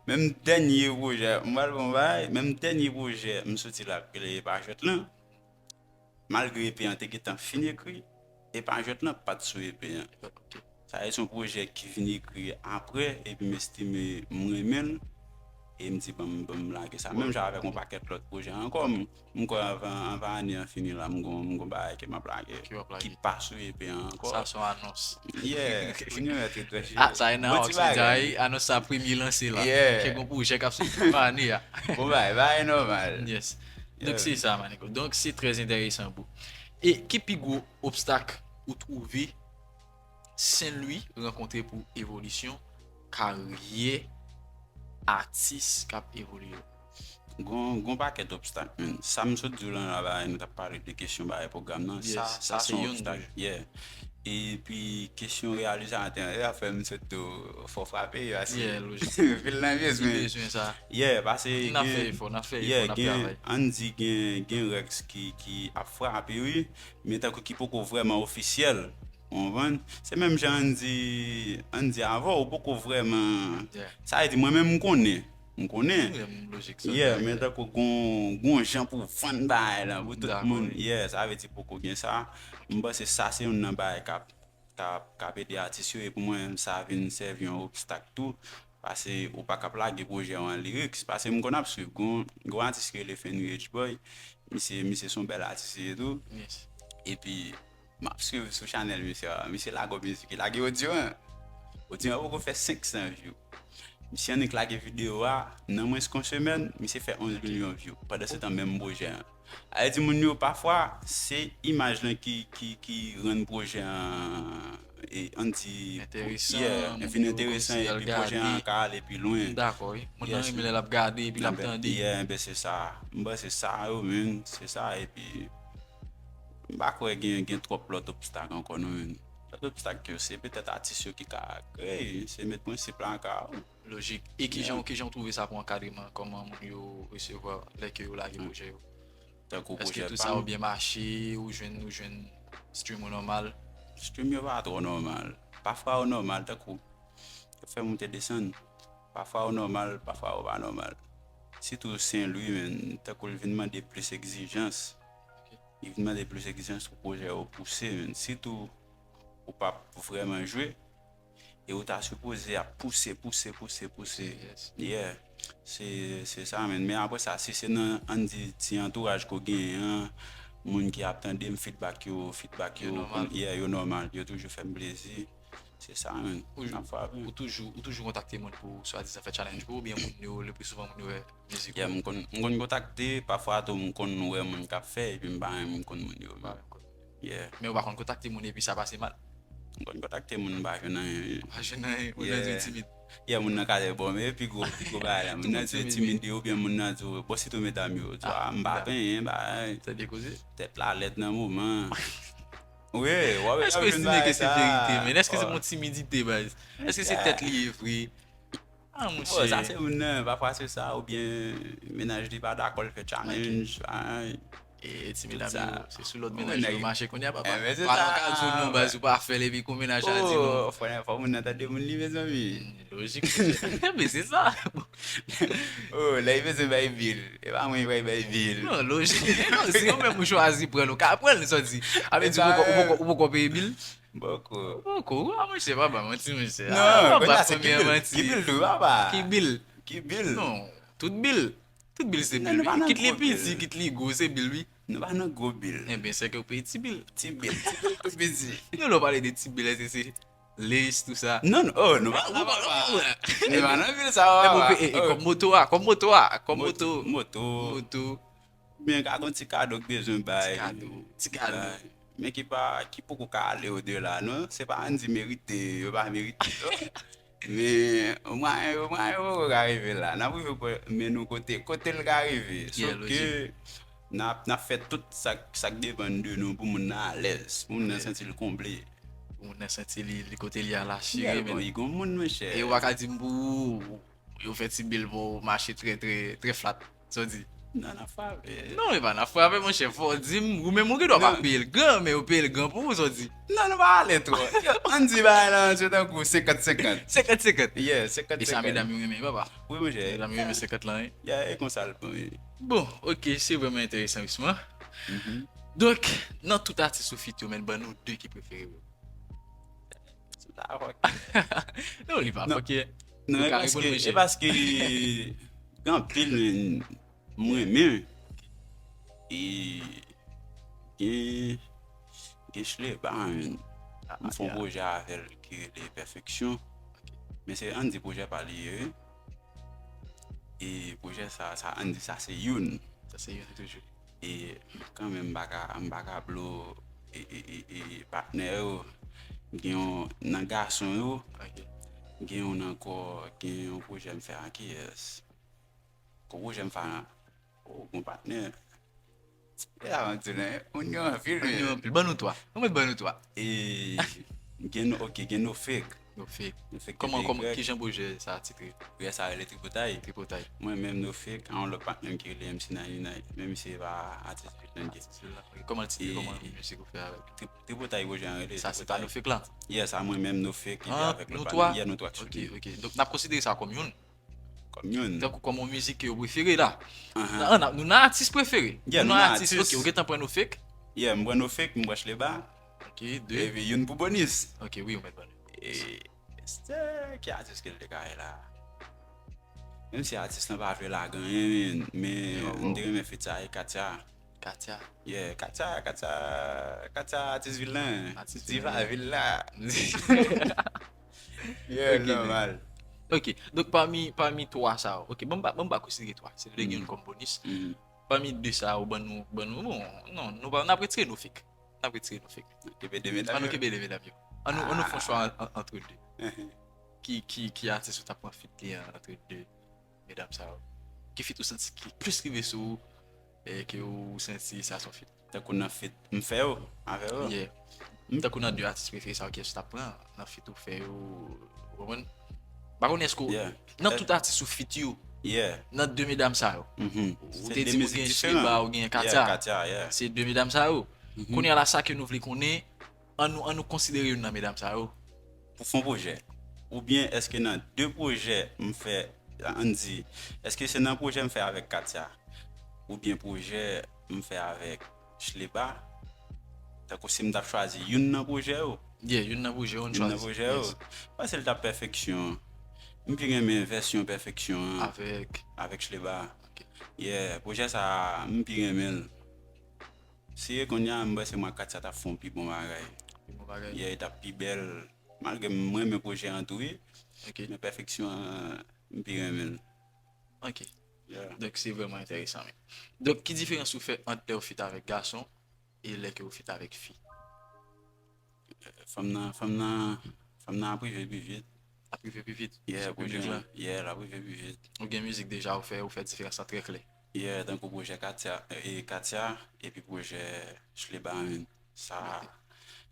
menm dènye pwojè, m pral bon bagay, menm dènye pwojè, m soti la, k rele E Pa Jwèt lan. Malgre E P an te gentan fin ekri, E Pa Jwèt lan pa t sou E P an. Sa se yon pwojè ki vin ekri apre, epi m estime m renmen l, e m di, "Ban m, ban m lage sa." Menm jan avèk yon pakèt lòt pwojè ankò, m, m kwè anvan, anvan ane an fini la, m gon, m gon bagay ke m ap lage, Ke w ap lage. Ki pa sou E P an ankò. Sa se yon anons. Yeah, pou nou mèt trè Ah, sa e nan Bon ti Hawks Media, bagay. Wi, anons sa premye lanse la. Yeah. Ke gon pwojè k ap soti pou ane a. Bon bagay, bagay nòmal. Yes. Yeah. Donk se sa, Manico. Donk se trè enteresan, bro. E ki pi gwo obstak ou twouve Sen Lwi rankontre pou evolisyon karyè atis k ap evolye yo? Gon, gon pakèt obstak, men. Sa m sot di w lan la, bagay, nou t ap pale de kesyon bagay pwogram nan. Sa, Yes, sa sa se se yon youn obstak. de Yeah. Epi kesyon reyalizatè, e a fè m sot tou fò frape, yo ase. Yeah, lojik. Pil nan pyès, Li men. Bezwen sa. Yeah, pase N ap fè gen, efò, n ap fè yeah, efò, n ap gen, travay. Ann di gen, gen Rex ki, ki ap frape, wi. Men tankou ki poko vrèman ofisyèl. Ou konprann? Se menm jan Andy, Andy avè w, ou poko vrèman. Yeah. Sa vle di, mwen menm, m konnen. M konnen. Wi, m lojik sa. Yeah, men tankou gon, gon jan pou vann bagay la, pou tout Dakò, moun. wi. Yeah, sa vle di poko gen sa. M panse sa se youn nan bagay k ap, k ap, k ap ede atis yo, e pou mwen, sa vin sèvi yon obstak tou. Pase ou pa k ap lage pwojè w an lyrics. Pase m konn ap swiv, gon, gon atis ki rele Fenry H Boy. Misye, misye se yon bèl atis li ye tou. Yes. Epi, m ap swiv sou chanèl misye a. Misye lage yon mizik, li lage odyo an. Odian an poko fè senk san view. Misye annik lage videyo a, nan mwens ke yon semèn, misye fè onz milyon view. Pandansetan, menm pwojè an. Sa vle di, moun yo, pafwa, se imaj lan ki, ki, ki rann pwojè an, e, ann di, yeah, vin enteresan, epi pwojè an ka ale pi lwen. M dakò, wi. Moun nan renmen lè l ap gade, epi l ap tande. Yeah, enben se sa. M panse sa yo, menm, se sa, epi m pa kwè gen, gen twòp lòt obstak ankò, non, menm. Lòt obstak yo, se petèt atis yo ki ka kreye, se met prensip la an ka. Lojik. E kijan, kijan w twouve sa pou ankadreman? Kòman moun yo resevwa lè ke yo lage pwojè yo? Tankou pwojè pa m. Èske tout sa yo byen mache, ou jwenn, ou jwenn stream ou nòmal? Stream yo pa twò nòmal. Pafwa yo nòmal, tankou yo fè moute desann. Pafwa yo nòmal, pafwa yo pa nòmal. Sitou Sen Lwi, menm, tankou l vin mande plis egzijans. Li vin mande plis egzijans pou pwojè yo pouse, menm. Sitou ou p ap vrèman jwe, e ou ta sipoze ap pouse, pouse, pouse, pouse. Yeah. Se, se sa, menm. Men apre sa, si se nan, ann di, ti antouraj ke w genyen an, moun ki ap tande m, feedback yo, feedback yo, yeah, yo nòmal. Yo toujou fè m plezi. Se sa, menm. N ap frape. Ou toujou, ou toujou kontakte moun pou swadizan fè challenge pou ou, oubyen moun yo, le pli souvan moun yo wè mizik ou? Yeah, m konn, m konn kontakte, pafwa tou m konn wè moun k ap fè, epi m pa renmen konn moun yo. Yeah. Men ou pa konn kontakte moun epi sa pase mal? M konn kontakte moun, m pa jwenn anyen. Pa jwenn anyen, moun nan di w timid. Yeah, moun nan ka di, bon, men pi gwo, pi gwo bagay la. Moun nan di w timid, oubyen moun nan di w, bon, sitou medam yo, di w, ah, m pa penyen, bagay. Tèt dekoze. Tèt la lèd nan moman. Wi, w ap jwenn bagay sa. Èske se yon timidite, baz? Èske se tèt li ye vre? Ah, monchè. Bon, sa se moun nan, pafwa se sa, oubyen mennaj li pa dakò l fè challenge, bagay. E ti medam yo, se sou lòt mennaj yo mache kounye a, papa. Enben, se sa. Paran ka di w non, baz, ou pa fè l, epi kou mennaj la di non. Oh, fò, fò moun nan tande moun li, mezanmi. Lojik, monchè. Men se sa. Oh, lè li bezwen bay bil, e pa mwen ki pral bay bil. Non, lojik. Non, si ou menm ou chwazi pran l, ou ka pran l, sa w di. A vle di ou poko, ou poko, ou poko peye bil? Poko. Poko, a monchè, pa ba manti, monchè. Non, papa, premyè manti. Ki bil tou, papa? Ki bil? Ki bil? Non, tout bil. Tout bil se bil, wi. Kit li piti, kit li gwo, se bil, wi. Nou pa nan gwo bil. Enben, se ke w peye ti bil. Ti bil, ti bil tou piti. Non, lè w pale de ti bil, èske se Lace, tout sa? Non, non, oh, nou pa, nou pa, nou pa nan bil sa, papa. E, e, kòm moto a, kòm moto a, kòm moto. Moto. Moto. Oubyen ka gon ti kado k bezwen bay. Ti kado, ti kado. Bay. Men ki pa, ki poko ka ale odela, non? Se pa ann di merite, yo pa merite, non. Men, mwayen yo, mwayen yo poko ka rive la. N ap rive pou mennen nou kote, kote l ka rive. Yeah, lojik. Sòf ke n ap, n ap fè tout sa, sa k depann de nou pou moun nan alèz, pou moun nan santi l konble. Pou moun nan santi li, li kote li a la chire, men li gon moun, monchè. E ou pa ka di m pou ou, yo fè ti bil pou w mache trè, trè, trè flat. Sa w di? Non, n ap frape. Non, e pa n ap frape, monchè. Fò w di m, ou menm ou gen dwa pa peye l gran, men yo peye l gran pou ou, sa w di? Non, nou pa ale twò. Ann di bagay la, se tankou senkant senkant. Senkant senkant? Yeah, senkant senkant. E sa medam yo renmen, papa. Wi, monchè. Medam yo renmen senkant lan, wi. Yeah, e konsa l bon, wi. Bon, ok, se vrèman enteresan, wisman. Donk, nan tout atis ou feat yo, men ban nou de ki prefere w. Non, li pa fòkè. Non, e paske, e paske gen anpil moun m renmen. E gen, gen Chleba, menm. M fè yon pwojè avè l ki rele Pèfeksyon. Men se, ann di pwojè pa li ye, wi. E pwojè sa, sa, ann di sa se youn. Sa se youn toujou. E kanmenm, m pa ka, m pa ka blow, e, e, e, e, patnè yo. Gen yon, nan gason yo, gen yon ankò, gen yon pwojè m fè ak kiyès? Gon pwojè m fè ak, oh, gon patnè. E avanti, non, moun yo anpil, men. Moun yo anpil. Ban nou twa. Nou mèt ban nou twa. E gen, ok, gen No Fake. No Fake. No Fake. Kòman, kòman, kijan pwojè sa a titre? Pwojè sa a rele Tripotay. Tripotay. Mwen menm, No Fake, a yon lòt patnè m ki rele M C ninety-nine. Men misye pa atis Finlande. Atis Finlande. Kòman l titre, kòman mizik ou fè avè l? Tripotay pwojè an rele. Sa se pa No Fake la? Yeah, sa mwen menm, No Fake, epi avèk lòt patnè. Yeah, nou twa. Ok, ok. Donk, n ap konsidere sa kòm youn. Kòm youn. Tankou kòm yon mizik ke w prefere la. Nan, nan, nou nan atis prefere. Yeah, nou nan atis. Ok, ou gentan pran No Fake? Yeah, m pran No Fake, m pran Chleba. Ok, de. Epi youn pou Bonis. Ok, wi, ou mèt ban nou. E, se ki atis ke l te ka ye la? Menm si atis lan pa vle lage anyen, men, men m te renmen feat sa avèk Katia. Katia. Yeah, Katia, Katia, Katia, atis vil lan. Atis vil lan. Diva vil la. Yeah, ok, nòmal. Ok, donk pami, pami twa sa yo, ok, ban m pa, ban m pa konsidere twa, se vle gen youn kòm bonis. Pami de sa yo, ban nou, ban nou, bon, non, nou pa, n ap retire nou fake. N ap retire nou fake. Kenbe de medam yo. An nou kenbe de medam yo. An nou, an nou fè yon chwa an- an- antre de. Ki, ki, ki atis ou t ap pran feat li an antre de medam sa yo? Ki feat ou santi ki plis rive sou ou, e ke ou santi sa se yon feat? Tankou nan feat m fè yo avè yo. Yeah. Tankou nan de atis prefere sa yo, kiyès ou t ap pran nan feat ou fè yo? Ou konprann? M pa konnen èske w, nan tout atis ou feat yo, nan de medam sa yo, ou te di m ou gen Shleba, ou gen Katia. Se de medam sa yo. Kounye a la, sa ke nou vle konnen, an nou, an nou konsidere youn nan medam sa yo pou fè yon pwojè. Oubyen èske nan de pwojè m fè, ann di, èske se nan pwojè m fè avèk Katia, oubyen pwojè m fè avèk Shleba, tankou si m t ap chwazi youn nan pwojè yo. Yeah, youn nan pwojè yo, youn nan pwojè yo. Yes. Paske l t ap Pèfeksyon. M pi renmen vèsyon Pèfeksyon an avèk, avèk Shleba. Ok. Yeah, pwojè sa a, m pi renmen l. Si e kounye a, m panse mwen ak Katia t ap fè yon pi bon bagay. Pi bon bagay. Yeah, li t ap pi bèl. Malgre m renmen pwojè an tou, wi. Ok. Men Pèfeksyon an, m pi renmen l. Ok. Yeah. Donk, se vrèman enteresan, men. Donk, ki diferans ou fè ant lè ou feat avèk gason e lè ke ou feat avèk fi? Fanm nan, fanm nan, fanm nan ap rive pi vit. Ap rive pi vit. Yeah, pwojè an, yeah, l ap rive pi vit. Ou gen mizik deja ou fè, ou fè diferans lan trè klè. Yeah, tankou pwojè Katia, e, Katia, epi pwojè Shleba, men. Sa,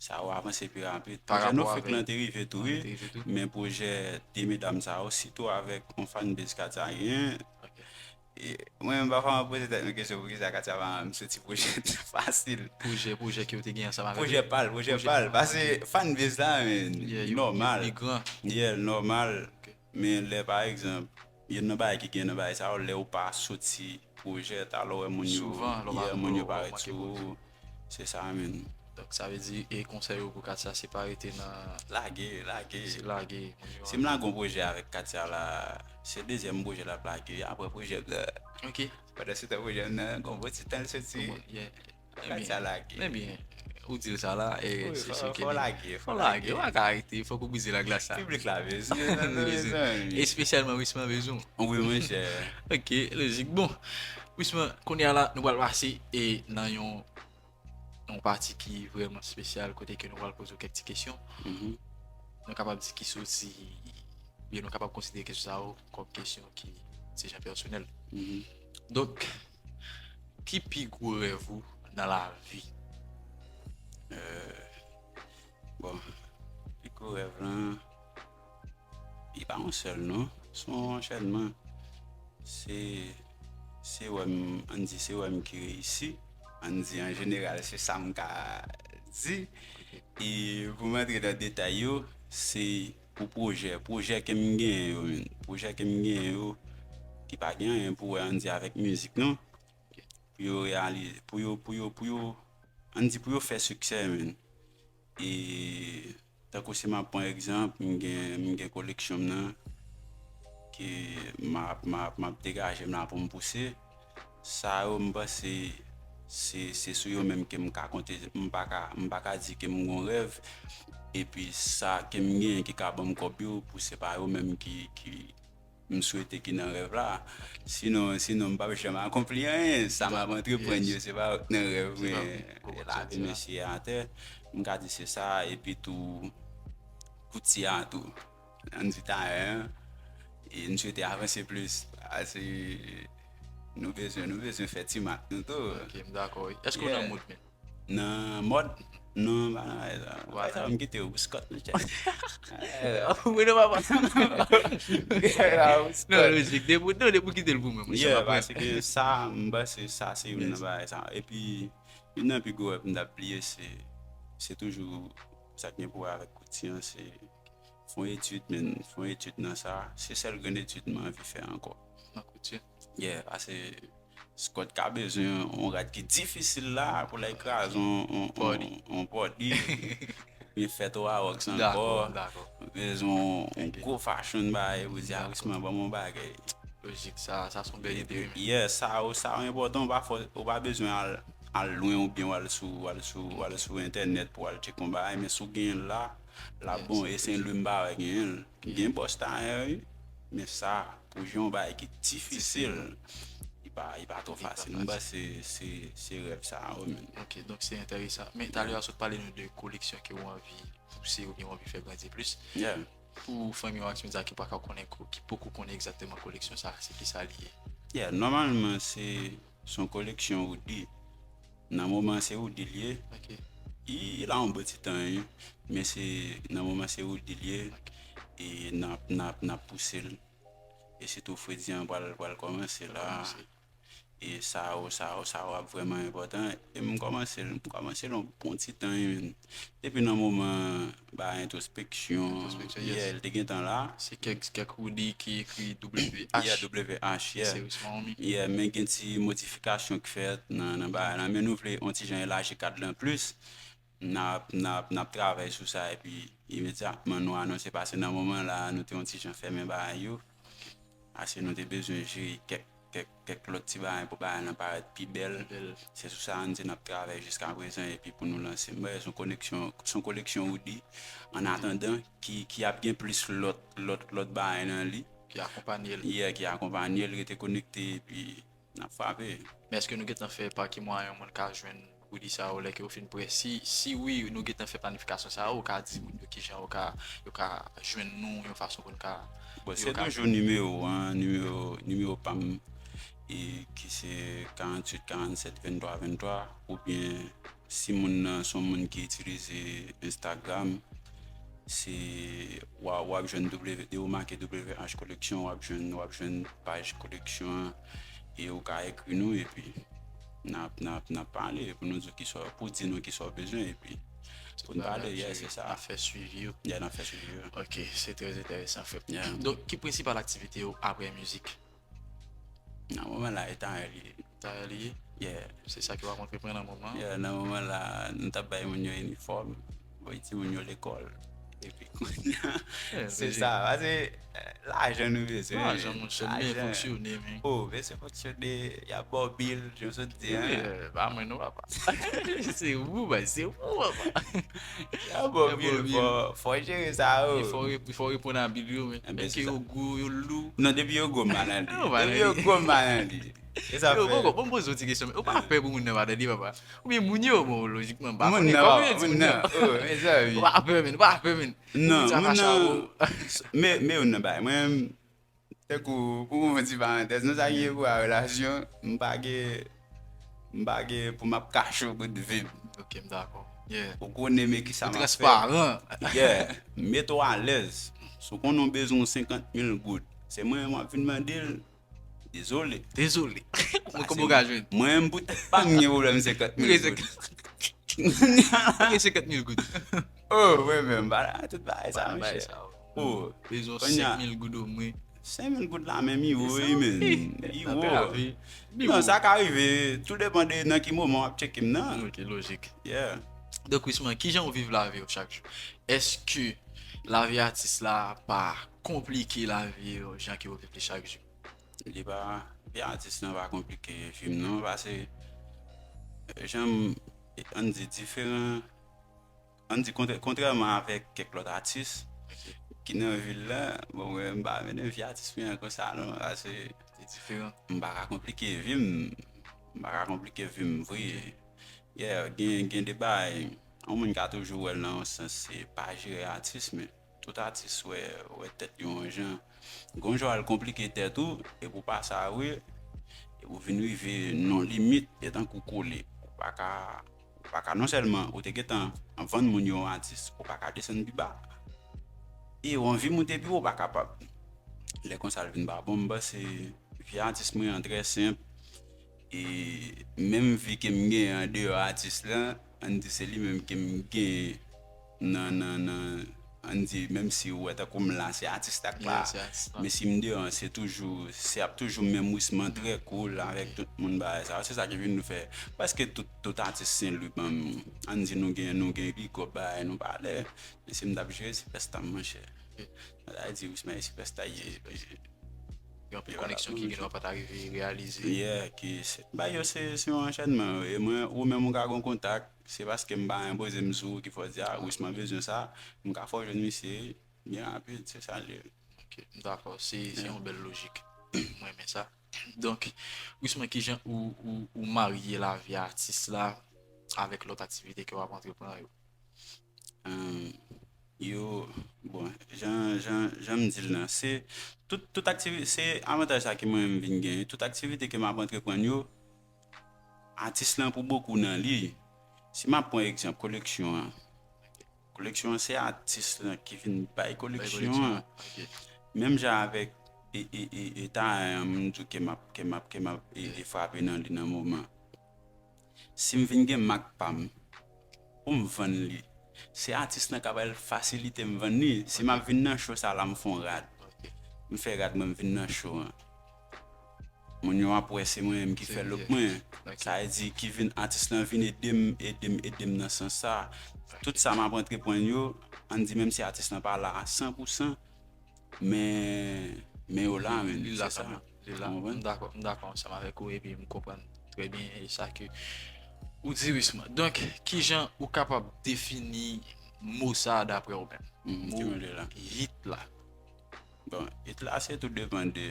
sa yo avanse pi rapid. Pwojè No Fake lan te rive tou, wi. Men pwojè de medam sa yo, sitou avèk yon fanbase Katia genyen. E, mwen menm, pafwa, mwen poze tèt mwen kesyon, poukisa Katia pa rann m soti pwojè fasil. Pwojè, pwojè ke w te gen ansanm avèk li? Pwojè pa l, pwojè pa l. Paske fanbase la, men, nòmal. Yeah, nòmal. Men lè, pa egzanp, youn nan bagay ki gen nan bagay sa yo, lè ou pa soti pwojè, talè w wè moun yo, yeah, moun yo parèt sou ou. Se sa menm. Donk, sa vle di, e konsèy ou pou Katia, se pa rete nan... Lage, lage. Se lage. Si m lage yon pwojè avèk Katia la, se dezyèm pwojè l ap lage, apre pwojè m nan. Ok. Pandan se tan pwojè m nan, gon bon ti tan l soti. Katia lage. Ebyen, ou di l sa la, e se sou ke fò lage, fò lage. Ou pa ka rete, fòk ou brize laglas la. Piblik la bezwen, mezanmi. Espesyalman Wisman bezwen w. Wi, monchè. Ok, lojik. Bon, Wisman, kounye a la, nou pral pase e nan yon yon pati ki vrèman espesyal, kote ke nou pral poze w kèk ti kesyon. Nou kapab di ki soti, oubyen nou kapab konsidere kesyon sa yo kòm kesyon ki se jan pèsonèl. Donk, ki pi gwo rèv ou nan lavi? Euh, bon, pi gwo rèv lan, li pa yon sèl non, se yon anchènman. Se, se wè m, ann di se wè m ki reyisi. Ann di an jeneral, se sa m ka di. E pou m antre nan detay yo, se pou pwojè, pwojè ke m genyen yo, menm. Pwojè ke m genyen yo, ki pa gen anyen pou wè, ann di, avèk mizik non. Pou yo reyalize, pou yo, pou yo, pou yo, ann di, pou yo fè siksè, menm. E tankou si m ap pran egzanp, m gen, m gen koleksyon m nan ke m ap, m ap, m ap degaje m la pou m pouse. Sa yo, m panse se, se sou yo menm ke m ka konte. M pa ka, m pa ka di ke m gon rèv, epi sa ke m genyen ki ka ban m kòb yo, pou se pa yo menm ki, ki, m swete ki nan rèv la. Sinon, sinon, m p ap janm akonpli anyen. Sa m ap antreprann yo, se pa yo k nan rèv mwen. Lavi mesye atè, m ka di se sa, epi tou, kouti a tou. Ann di talè an, e m swete avanse plis. Paske nou bezwen, nou bezwen fè ti mak nou tou. Ok, m dakò, wi. Èske w nan mood, menm? Nan mòd? Non, pa nan bagay sa. Bagay sa, m kite yo pou Scott, monchè. Mwen, non, papa. Non, lojik. Depi, non, depi w kite l pou mwen, monchè, m ap pran. Paske sa, m panse sa, se youn nan bagay sa. Epi, youn nan pi gwo rèv m t ap bliye, se, se toujou sa k gen pou wè avèk kouti an, se fè yon etid, menm, fè yon etid nan sa. Se sèl grenn etid mwen anvi fè ankò. Nan kouti? Yeah, paske Scott ka bezwen yon rad ki difisil la pou l al kraze yon, yon, yon, yon body. Oubyen fè twa wòks ankò. Dakò, dakò. Bezwen yon gwo fashion bagay pou di a Wisman ban m yon bagay. Lojik, sa, sa se yon bèl ide, wi, men. Yeah, sa yo, sa yo enpòtan, ou pa fò, ou pa bezwen al al lwen oubyen w al sou, w al sou, w al sou entènèt pou w al tcheke yon bagay, men si w genyen l la, l ap bon, e Saint Louis m pa wè genyen l. Gen bòs tayè, wi, men sa, pou jwenn yon bagay ki difisil, li pa, li pa twò fasil. M panse se, se rèv sa yo, menm. Ok, donk se enteresan. Men talè a sot pale nou de koleksyon ke w anvi pouse oubyen w anvi fè grandi plis. Yeah. Pou fanmi Wax Media ki pa ka konnen, ki poko konnen egzakteman koleksyon sa, se ki sa li ye? Yeah, nòmalman, se, se yon koleksyon hoodie. Nan moman, se hoodie li ye. Ok. Li, li la yon bon ti tan, wi. Men se, nan moman, se hoodie li ye. Ok. E n ap, n ap, n ap pouse l. E sitou fredi an pral, pral kòmanse la. Kòmanse. E sa yo, sa yo, sa yo ap vrèman enpòtan. E m kòmanse l, m kòmanse l yon bon ti tan, wi, menm. Depi nan moman bagay entwospeksyon, yeah, li te gentan la. Se kèk, kèk hoodie ki ekri W H. Yeah, W H, yeah. Seriously, homie. Yeah, men gen ti modifikasyon ki fèt nan, nan bagay la. Men nou vle yon ti jan elaji kad lan plis. N ap, n ap, n ap travay sou sa, epi imedyatman nou anonse, paske nan moman la, nou te yon ti jan fèmen bagay yo. Paske nou te bezwen jere kèk, kèk, kèk lòt ti bagay pou bagay lan parèt pi bèl. Pi bèl. Se sou sa n di n ap travay jiska prezan, epi pou nou lanse. M wè se yon koleksyon, se yon koleksyon hoodie. An atandan, ki, ki ap gen plis lòt, lòt, lòt bagay nan li. Ki akonpanye l. Yeah, ki akonpanye l, rete konekte, epi n ap frape. Men èske nou gentan fè pa ki mwayen yon moun ka jwenn hoodie sa yo lè ke yo fin prè? Si, si wi, nou gentan fè planifikasyon sa yo, ou ka di moun yo kijan yo ka, yo ka jwenn nou yon fason pou n ka... Bon, se toujou nimewo an, nimewo, nimewo pa m, e ki se karanntuit karannsèt venntwa venntwa, oubyen si moun nan se yon moun ki itilize Instagram, se, w a, w ap jwenn W, depi w make W H Koleksyon, w ap jwenn, w ap jwenn paj koleksyon an, e ou ka ekri nou, epi n ap, n ap, n ap pale pou nou di w kisa, pou di nou kisa w bezwen, epi pou n pale, yeah, se sa. N ap fè swivi yo. Yeah, n ap fè swivi yo. Ok, se trè enteresan, frè. Yeah. Donk, ki prensipal aktivite w apre mizik? Nan moman la, e tayè li ye. Tayè li ye? Yeah. Se sa ke w ap antreprann nan moman an? Yeah, nan moman la, nou t ap bay moun yo inifòm, voye timoun yo lekòl. Epi kounye a, se sa, paske, eh, lajan nou bezwen. Lajan, monchè, men fonksyone, men. Oh, men se fonksyone, y ap ba w bil, jan w sot di an. Eh, ba mwen non, papa. Se ou, bay, se ou, papa. Y ap ba w bil, fò, fò jere sa, oh. Fò, fò reponn a bil yo, men. Enben, se sa. Yo gwo, yo lou. Non, depi yo gwo, m pa nan li. Depi yo gwo, m pa nan li. E sa fè. Yo, bon, bon, bon, poze yon ti kesyon, men ou pa pè pou moun nan pa nan li, papa? Oubyen moun yo, bon, lojikman, m pa konnen kòman yo di moun nan. Oh, mezanmi. Ou pa pè, men, ou pa pè, men. Non, moun nan, men, men youn nan bagay. Mwen, tankou, pou mwen ti parantèz, nan sa ki gen pou wè relasyon, m pa gen, m pa gen pou m ap kache w bout vi m. Ok, m dakò. Yeah. Ou konnen men kisa m ap fè. Ou transparan. Yeah. Mete w alèz. Si w konnen w bezwen yon senkant mil goud, se mwen menm w ap vin mande l. Dezole. Dezole. Mwen kòman w ka jwenn? Mwen menm pou tèt pa m gen pwoblèm senkant mil goud. Mwen gen senkant mil goud. Oh, mwen menm, m pa nan tout bagay sa, monchè. Oh, bezwen senk mil goud omwen. Senk mil goud la menm, li wo, wi, men. Li wo. Non, sa ka rive. Tou depann de nan ki moman w ap tcheke m nan. Ok, lojik. Yeah. Donk, Wisman, kijan w viv lavi w chak jou? Èske lavi atis la pa konplike lavi w jan ke w viv li chak jou? Li pa, vi atis lan pa konplike vi m non, paske jan m, ann di diferan, ann di kontrè-, kontrèman avèk kèk lòt atis ki nan vil la, bon, mwen, m pa mennen vi atis mwen an konsa non, paske li diferan. M pa ka konplike vi m, m pa ka konplike vi m vre. Yeah, gen, gen de bagay, yon moun ka toujou wè l nan yon sans, se pa jere atis, men tout atis wè, wè tèt yo yon jan. Gon jan w al konplike tèt ou, epi w pa sa vre, epi w vin rive nan limit, e tankou kole. Ou pa ka, ou pa ka non sèlman, ou te gentan vann moun yo yon atis, ou pa ka desann pi ba. E w anvi moute pi wo, ou pa kapab. Lè konsa l vin pa bon, m panse vi atis mwen an trè senp. E menm vi ke m gen andeyò atis lan, ann di se li menm ke m gen nan, nan, nan, ann di, menm si ou wè tankou m la, se atis la k la. Yeah, se atis la. Men si m deyò an, se toujou, se ap toujou menm Wisman trè cool avèk tout moun bagay sa yo. Se sa ki vin nou fè. Prèske tout, tout atis Sen Lwi ban m, ann di nou gen, nou gen big up bagay nou pa lè. Men si m t ap jere sipèsta m, monchè. Sa vle di Wisman e sipèsta ye. Anpil koneksyon ki gen dwa pa ta rive reyalize. Yeah, ki se, bagay yo se, se yon anchènman. E mwen, ou menm ou ka gen kontak, se paske m pa enpoze m sou ou ki fè w di, ah, Wisman bezwen sa, m ka fè w jwenn misye byen rapid, se sa l ye. Ok, m dakò, se, se yon bèl lojik. Mwen renmen sa. Donk, Wisman, kijan ou, ou, ou marye lavi atis la avèk lòt aktivite ke w ap antreprann yo? Ahn, yo, bon, jan, jan, jan m di l lan, se tout, tout aktivite, se avantaj sa ke mwen menm vin genyen. Tout aktivite ke m ap antreprann yo, atis lan pou bokou nan li. Si m ap pran egzanp koleksyon an, koleksyon an se atis lan ki vin bay koleksyon an. Menm jan avèk e, e, e, e talè an, m di w ke m ap, ke m ap, ke m ap e, e frape nan li nan moman. Si m vin gen mak pa m, pou m vann li, se atis lan k ap al fasilite m vann li. Si m ap vin nan cho sa la, m fè yon rad. M fè rad mwen, m vin nan cho an. Moun yo ap wè se mwen menm ki fè look mwen. Sa vle di ki vin, atis lan vin ede m, ede m, ede m nan sans sa. Tout sa m ap antreprann yo, ann di menm si atis lan pa la a san pou san, men, men yo la, men li la kanmenm. Li la. M dakò, m dakò ansanm avèk ou, epi m konprann trè byen sa ke ou di, Wisman. Donk, kijan ou kapab defini mo sa a daprè ou menm? Mo hit la. Bon, hit la, se tou depann de,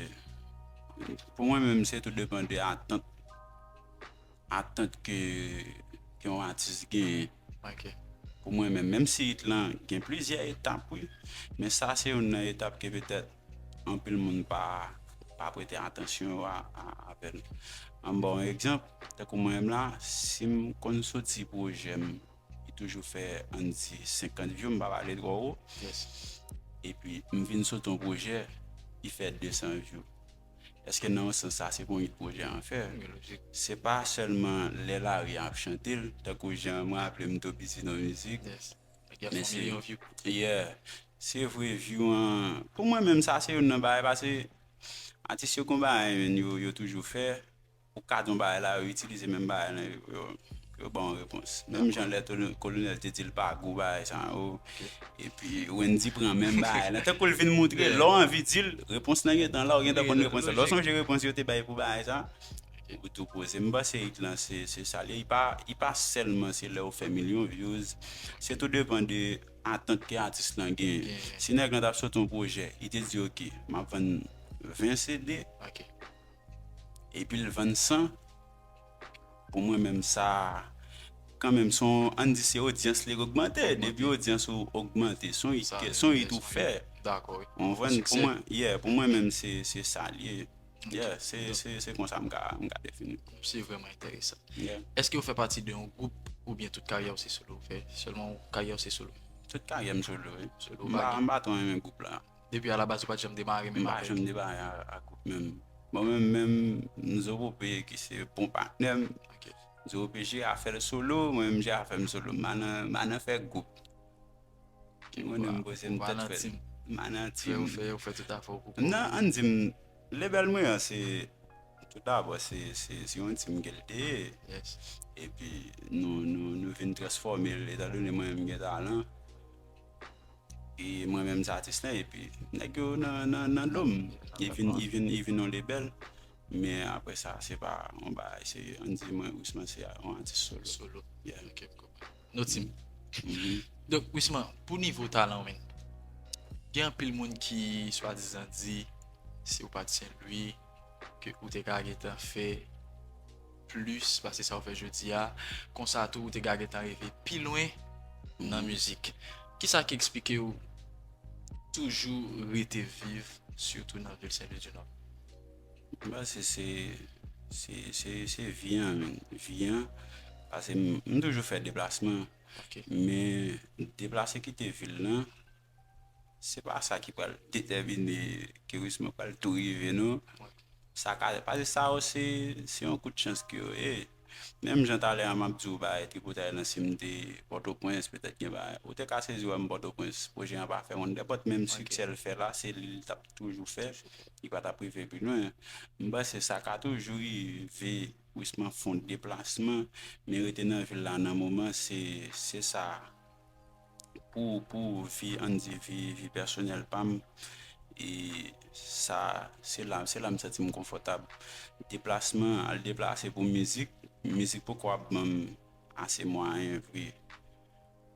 pou mwen menm, se tou depann de atant, atant ke, ke yon atis genyen. Ok. Pou mwen menm, menm si hit lan gen plizyè etap, wi, men sa se youn nan etap ke petèt anpil moun pa, pa prete atansyon yo a, a, avè l. An ba w yon egzanp, tankou mwen menm la, si m konn soti pwojè m, li toujou fè, ann di, senkant view, m pa pale twò wo. Epi, m vin soti yon pwojè, li fè de san view. Èske nan yon sans sa, se pa yon hit pwojè an fè? Se pa sèlman lè lari a ap chante l, tankou jan mwen raple m tou piti nan mizik. Men se, yeah, se vre view an. Pou mwen menm, sa se youn nan bagay, paske atis yo gon bagay, men yo, yo toujou fè. Ou ka di yon bagay la, yo itilize menm bagay lan, yo, yo, yo ba w yon repons. Menm jan lè Tolo-, Kolonèl te di l pa gou bagay sa yo, epi Wendy pran menm bagay lan. Tankou l vin montre, lè w anvi di l, repons lan gentan la, ou gentan konn repons lan. Lè w sonje repons yo te bay pou bagay sa, ou tou poze. M panse hit lan, se, se sa l ye. Li pa, li pa sèlman se lè w fè milyon views. Se tou depann de atant ke atis lan genyen. Si nèg lan t ap soti yon pwojè, li te di, ok, m ap vann ven C D, epi l vann san, pou mwen menm sa, kanmenm, se yon, ann di se odyans li ogmante. Depi odyans ou ogmante, se yon hit ke, se yon hit ou fè. Ou konprann? Pou mwen, yeah, pou mwen menm, se, se sa l ye. Yeah, se, se, se konsa m ka, m ka defini. Se vrèman enteresan. Èske ou fè pati de yon gwoup oubyen tout karyè w se solo ou fè? Sèlman karyè w se solo? Tout karyè m solo, wi. M pa, m pa twò renmen gwoup la. Depi alabaz ou pa t janm demare menm avèk? M pa janm demare a, a gwoup menm. Bon, menm, menm Zopope ki se bon patnè m, Zopope jere afè l solo, mwen menm m jere afè m solo. M pa nan, m pa nan fè gwoup. Ou konnen m poze m tèt fèt. M pa nan tim. Fè, ou fè, ou fè tout afè w pou kò w. Non, ann di m, lebèl mwen an, se, tout dabò, se, se, se yon tim ke l te ye. Epi, nou, nou, nou vin transfòme l, etandone mwen menm m gen talan. E mwen menm se atis lan, epi nèg yo nan, nan, nan do m. Li vin, li vin, li vin yon lebèl. Men apre sa, se pa yon bagay serye. Ann di mwen, Wisman se yon atis solo. Solo. Yeah. Ok, m konprann. Notim. Donk, Wisman, pou nivo talan w menm, gen anpil moun ki swadizan di, si w pa t Sen Lwi, ke ou te ka gentan fè plis pase sa w fè jodi a. Konsa tou, ou te ka gentan rive pi lwen nan mizik. Kisa ki eksplike w toujou rete viv, sitou nan vil Sen Lwi di Nò? M panse se, se, se, se vi an, menm. Vi an, paske m, m toujou fè deplasman. Men deplase kite vil lan, se pa sa ki pral detèmine ke Wisman pral tou rive, non. Sa ka, paske sa yo se, se yon kout chans ke yo ye. Menm jan talè a m ap di w bagay tripotay lan, si m te Pòtoprens, petèt gen bagay. Ou te ka sezi wè m Pòtoprens, pwojè an pa fè wonn dèpòt, menm siksè l fè la, se li l t ap toujou fè, li pa t ap rive pi lwen. M panse sa ka toujou rive, Wisman fè yon deplasman, men rete nan vil la nan moman, se, se sa. Pou, pou vi, ann di vi, vi pèsonèl pa m, E sa, se la, se la m santi m konfòtab. Deplasman, al deplase pou mizik, mizik poko ap ban m ase mwayen vre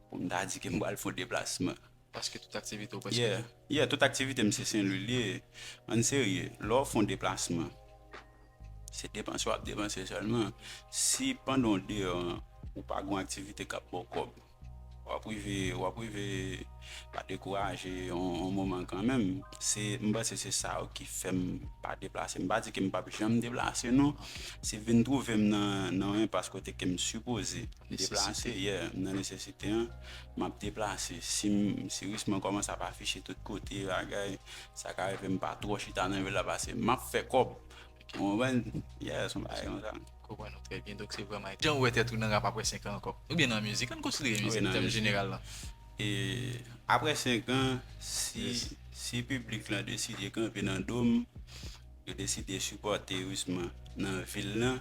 pou m ta di ke m pral fè yon deplasman. Paske tout aktivite w prèske. Yeah, yeah, tout aktivite m se Senlwi l ye. Ann serye, lè w fè yon deplasman, se depanse w ap depanse sèlman. Si pandan w deyò an, ou pa gen yon aktivite k ap ba w kòb, w ap rive, w ap rive pa dekouraje yon, yon moman kanmenm. Se, m panse se sa yo ki fè m pa deplase. M pa di ke m p ap janm deplase, non. Se vin twouve m nan, nan yon enpas kote ke m sipoze deplase, yeah, m nan nesesite an, m ap deplase. Si m, si Wisman kòmanse ap afiche tout kote, bagay, sa ka rive m pa twò chita nan vil la, paske m ap fè kòb. Ou konprann? Yeah, se yon bagay konsa. Konprann ou trè byen. Donk, se vrèman jan ou wè tèt ou nan rap apre senk an ankò. Oubyen nan mizik, ann konsidere mizik, tèm jeneral la. E apre senk an, si, si piblik lan deside kanpe nan do m, yo deside sipòte Wisman nan vil lan,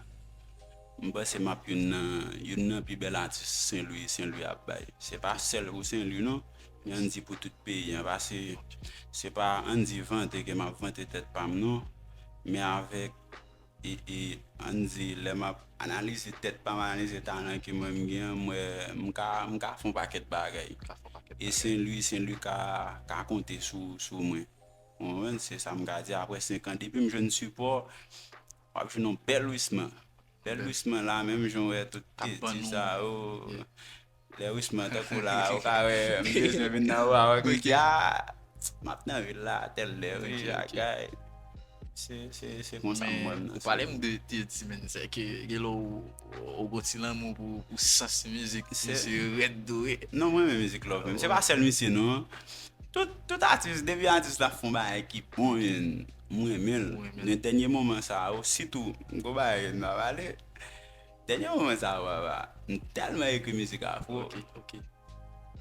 m panse m ap youn nan, youn nan pi bèl atis Senlwi, Senlwi ap bay. Se pa sèl pou Senlwi, non. Men ann di pou tout peyi an, paske se pa ann di vante ke m ap vante tèt pa m, non. Men avèk, e, e, ann di, lè m ap analize tèt pa m, analize talan ke mwen m gen an, m wè m ka, m ka fè yon pakèt bagay. E Senlwi, Senlwi ka, ka konte sou, sou mwen. Ou konprann? Se sa m ka di. Apre senk an, depi m jwenn sipò, w ap jwenn yon bèl Wisman. Bèl Wisman la, menm jan w wè tout peti sa yo. Lè Wisman tankou la, ou ka wè, m bezwen vin nan Owawak, m di, a, m ap nan vil la, tèl lè, wi, bagay. Se, se, se konsa m wè l nan. Ou pale m de Teddy, men se ke gen lè ou, ou gon ti lanmou pou, pou sans mizik misye rèd dwe. Non, mwen renmen mizik love menm. Se pa sèl misye, non. Tout, tout atis, depi atis la fè yon bagay ki bon, men m renmen l. Men dènye moman sa yo, sitou, m gon bagay m pa pale. Dènye moman sa yo, papa, m tèlman ekri mizik afro.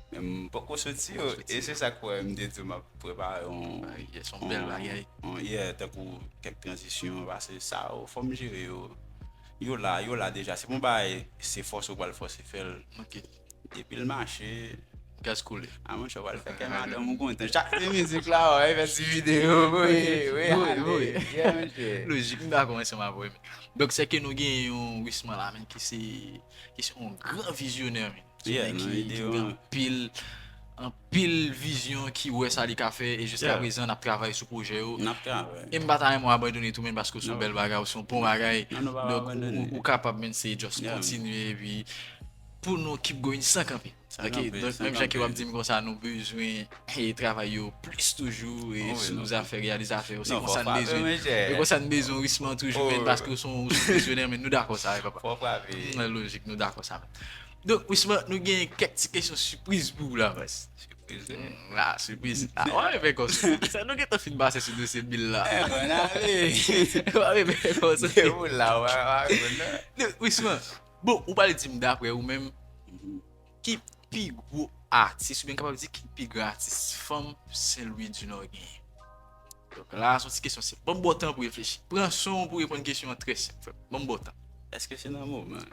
Men m poko soti yo. E se sa k fè m te di w m ap prepare yon, yon, yeah, tankou kèk tranzisyon, paske sa yo, fò m jere yo. Yo la, yo la deja. Se pa yon bagay, se fòse ou pral fòse fè l. Depi l mache, gaz koule. A, monchè, w pral fè kè madanm ou kontan. Chak ti mizik la, w ap fè ti videyo, voye, voye, voye. Yeah, monchè. Lojik, m dakò ansanm avè w, men. Donk, se ke nou gen yon Wisman la, men, ki se, ki se yon gran vizyonè, men. Se yon nèg ki, ki gen anpil, anpil vizyon, ki wè sa li ka fè, e jiska prezan, n ap travay sou pwojè yo. N ap travay. E m pa ta renmen w abandone tou, men, paske w se yon bèl bagay, w se yon bon bagay. Donk, ou, ou kapab, men, se just kontinye, epi pou nou keep going san kanpe. Ok, donk, menm jan ke w ap di m konsa, nou bezwen, e, travay yo plis toujou, e, sou zafè reyalizatè yo. Se konsa n bezwen. E konsa n bezwen Wisman toujou, men, paske w se yon, w se yon vizyonè, men nou dakò sa, wi, papa. Fò frape. Lojik, nou dakò sa, men. Donk, Wisman, nou gen kèk ti kesyon sipriz pou w la, baz. Sipriz, wi. La, sipriz. A, w ap fè konsa. Sa nou gentan fin pase sou dosye bil la. W ap fè konsa. Depi w la, w ap reponn, non. Donk, Wisman, bon, ou pale di m, daprè ou menm, ki pi gwo atis, oubyen n kapab di ki pi gran atis fanm Senlwi di Nò genyen? Donk la, se yon ti kesyon senp. Ban m ba w tan pou w reflechi. Pran san w pou w reponn kesyon an trè senp, frè m. Ban m ba w tan. Èske se nan moman?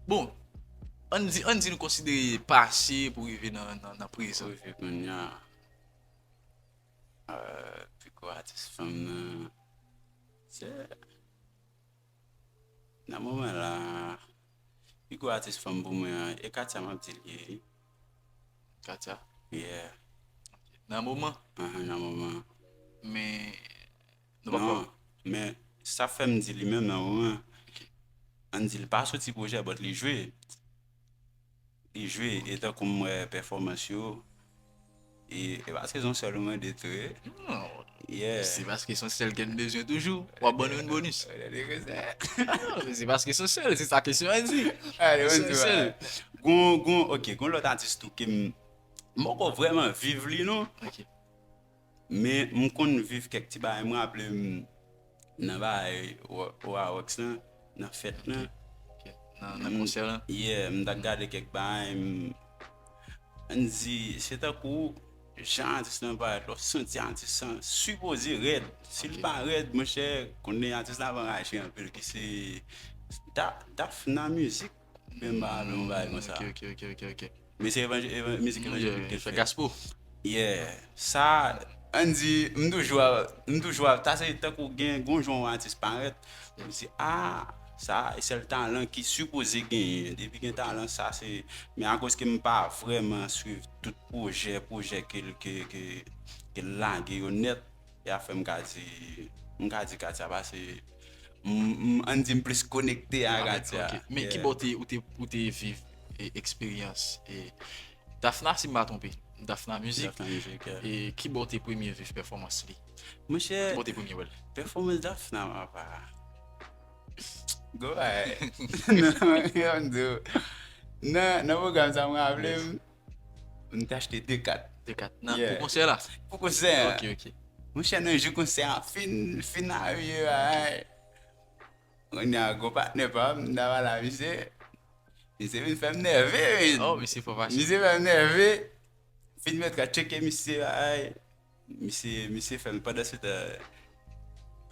Bon, ann di, ann di nou konsidere pase pou rive nan, nan, nan prezan. Pou rive kounye a. Euh, pi gwo atis fanm nan, se Nan moman la, pi gwo atis fanm pou mwen an, e Katia m ap di l ye. Katia? Yeah. Nan moman? Ahan, nan moman. Men, nou pa... Non, men sa fè m di li menm nan moman. Ann di l pa soti pwojè, but li jwe. Li jwe, e tankou m wè pèfòmans yo, e, e paske se yon sèl ou mande tou, wi. Non. Yeah. Se paske se yon sèl ke n bezwen toujou. W ap ban nou yon bonis. Non, se paske se yon sèl, se sa kesyon an di. Se yon sèl. Gon, gon, ok, gon lòt atis tou ke m, m poko vrèman viv li, non. Ok. Men m konn viv kèk ti bagay, m raple m nan bagay Wa-, Wawox lan, nan fèt lan. Ok. Nan, nan konsè lan? Yeah, m t ap gade kèk bagay, m, ann di, se tankou jan atis lan parèt la, w santi atis lan sipoze rèd. Si l pa rèd, monchè, konnen atis la ap anraje anpil, ki se Da-, Daf nan mizik, men m pa raple m yon bagay konsa. Ok, ok, ok, ok, ok. Men se evanj-, evan-, mizik evanjelik ke l fè. Gaspo. Yeah. Sa, Ann di, m toujou ap, m toujou ap, sa se tankou gen gon jan yon atis parèt, ou di, a, sa e sèl talan ki sipoze genyen. Depi gen talan, sa se, men akoz ke m pa vrèman swiv tout pwojè, pwojè ke l, ke, ke, ke l lage yo nèt, e a fè m ka di, m ka di Katia, paske m, m, ann di m plis konekte a Katia. Men ki bò te, ou te, ou te viv e, eksperyans e, Dafna, si m pa twonpe, Dafna Music. Dafna Music, yeah. E ki bò w te premye viv pèfòmans li? Monchè, ki bò w te premye wè l? Pèfòmans Dafna, papa. Go ahead. Nan, nan, nan pwogram sa, mwen raple m, m te achte de kat. De kat. Nan, yeah, pou konsè la? Pou konsè a. Ok, ok. Monchè, nan jou konsè a fin, fin arive, bagay. Kounye a, gon patnè pa m, m ta pale a misye. Misye vin fè m nève, vin. Oh, misye fò fache. Misye fè m nève. Fin mèt ka tcheke misye, ay. Misye, misye fè m pandan se tan,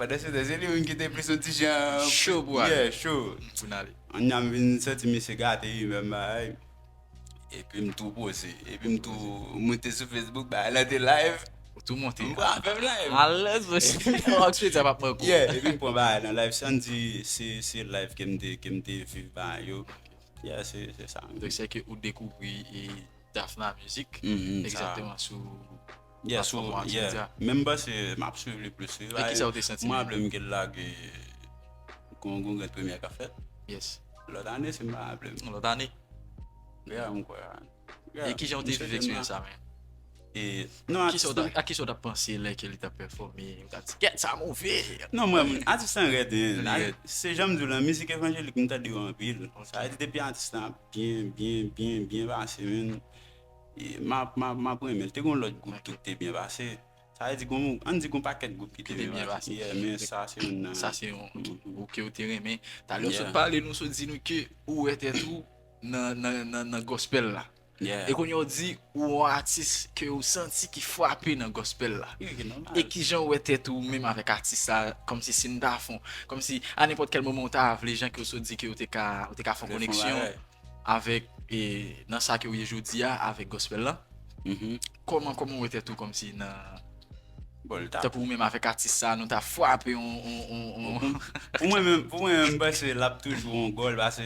pandan se tan, se li menm ki te plis yon ti jan cho pou ale. Yeah, cho. Pou n ale. Anndan m vin santi misye gate li menm, ay. Epi m tou poze. Epi m tou moute sou Facebook, bagay la te live. Ou tou monte. M pran avè m live. Alèz, mesye. Ou ak Swedia p ap manke w. Yeah, epi m pran bagay nan live, san di se, se live ke m te, ke m te viv bagay yo. Yeah, se, se sa. Donk, se ke ou dekouvri e Dafna Music, mhm, sa. Egzakteman sou, yeah, sou platfòm, yeah, Swedia. Menm panse m ap swiv li plis, wi. E kisa ou te santi menm? Mwen raple m ke l lage gon, gon grenn premyè k ap fèt. Yes. Lòt ane, si m pa raple m. Lòt ane. Yeah, m kwè. E kijan w te viv eksperyans sa menm? E, non, atis lan. Kisa w t ap, a kisa w t ap panse lè ke li t ap pèfòme? Ou t ap di, "Kèt, sa move"? Non, mwen, atis lan rèd, hein. Li rèd. Se jan m di w lan, mizik evanjelik, m tande yo anpil. Ok. Sa vle di, depi atis lan ap byen, byen, byen, byen pase, menm, e, m ap, m ap, m ap renmen l. Te gen yon lòt gwoup tou ki te byen pase. Sa vle di, gon, ann di gon pakèt gwoup ki te byen pase. Yeah, men sa se youn nan. Sa se yon, mhm, ou ke w te renmen. Talè w sot pale nou, sot di nou ke ou wè tèt ou nan, nan, nan, nan gospel la. Yeah. E kounye a w di ou yon atis ke w santi ki frape nan gospel la. Wi, ki nòmal. E kijan w wè tèt ou menm avèk atis la, kòmsi si n ta fè, kòmsi a nenpòt kèl moman w ta vle, jan ke w sot di ke w te ka, w te ka fè yon koneksyon avèk, e, nan sa ke w ye jodi a avèk gospel la. Mhm. Kòman, kòman w wè tèt ou kòmsi nan, bon, tankou ou menm avèk atis sa, nou ta frape yon, yon, yon, yon... Bon, pou, pou mwen menm, pou mwen menm, m panse l ap toujou yon gòl, paske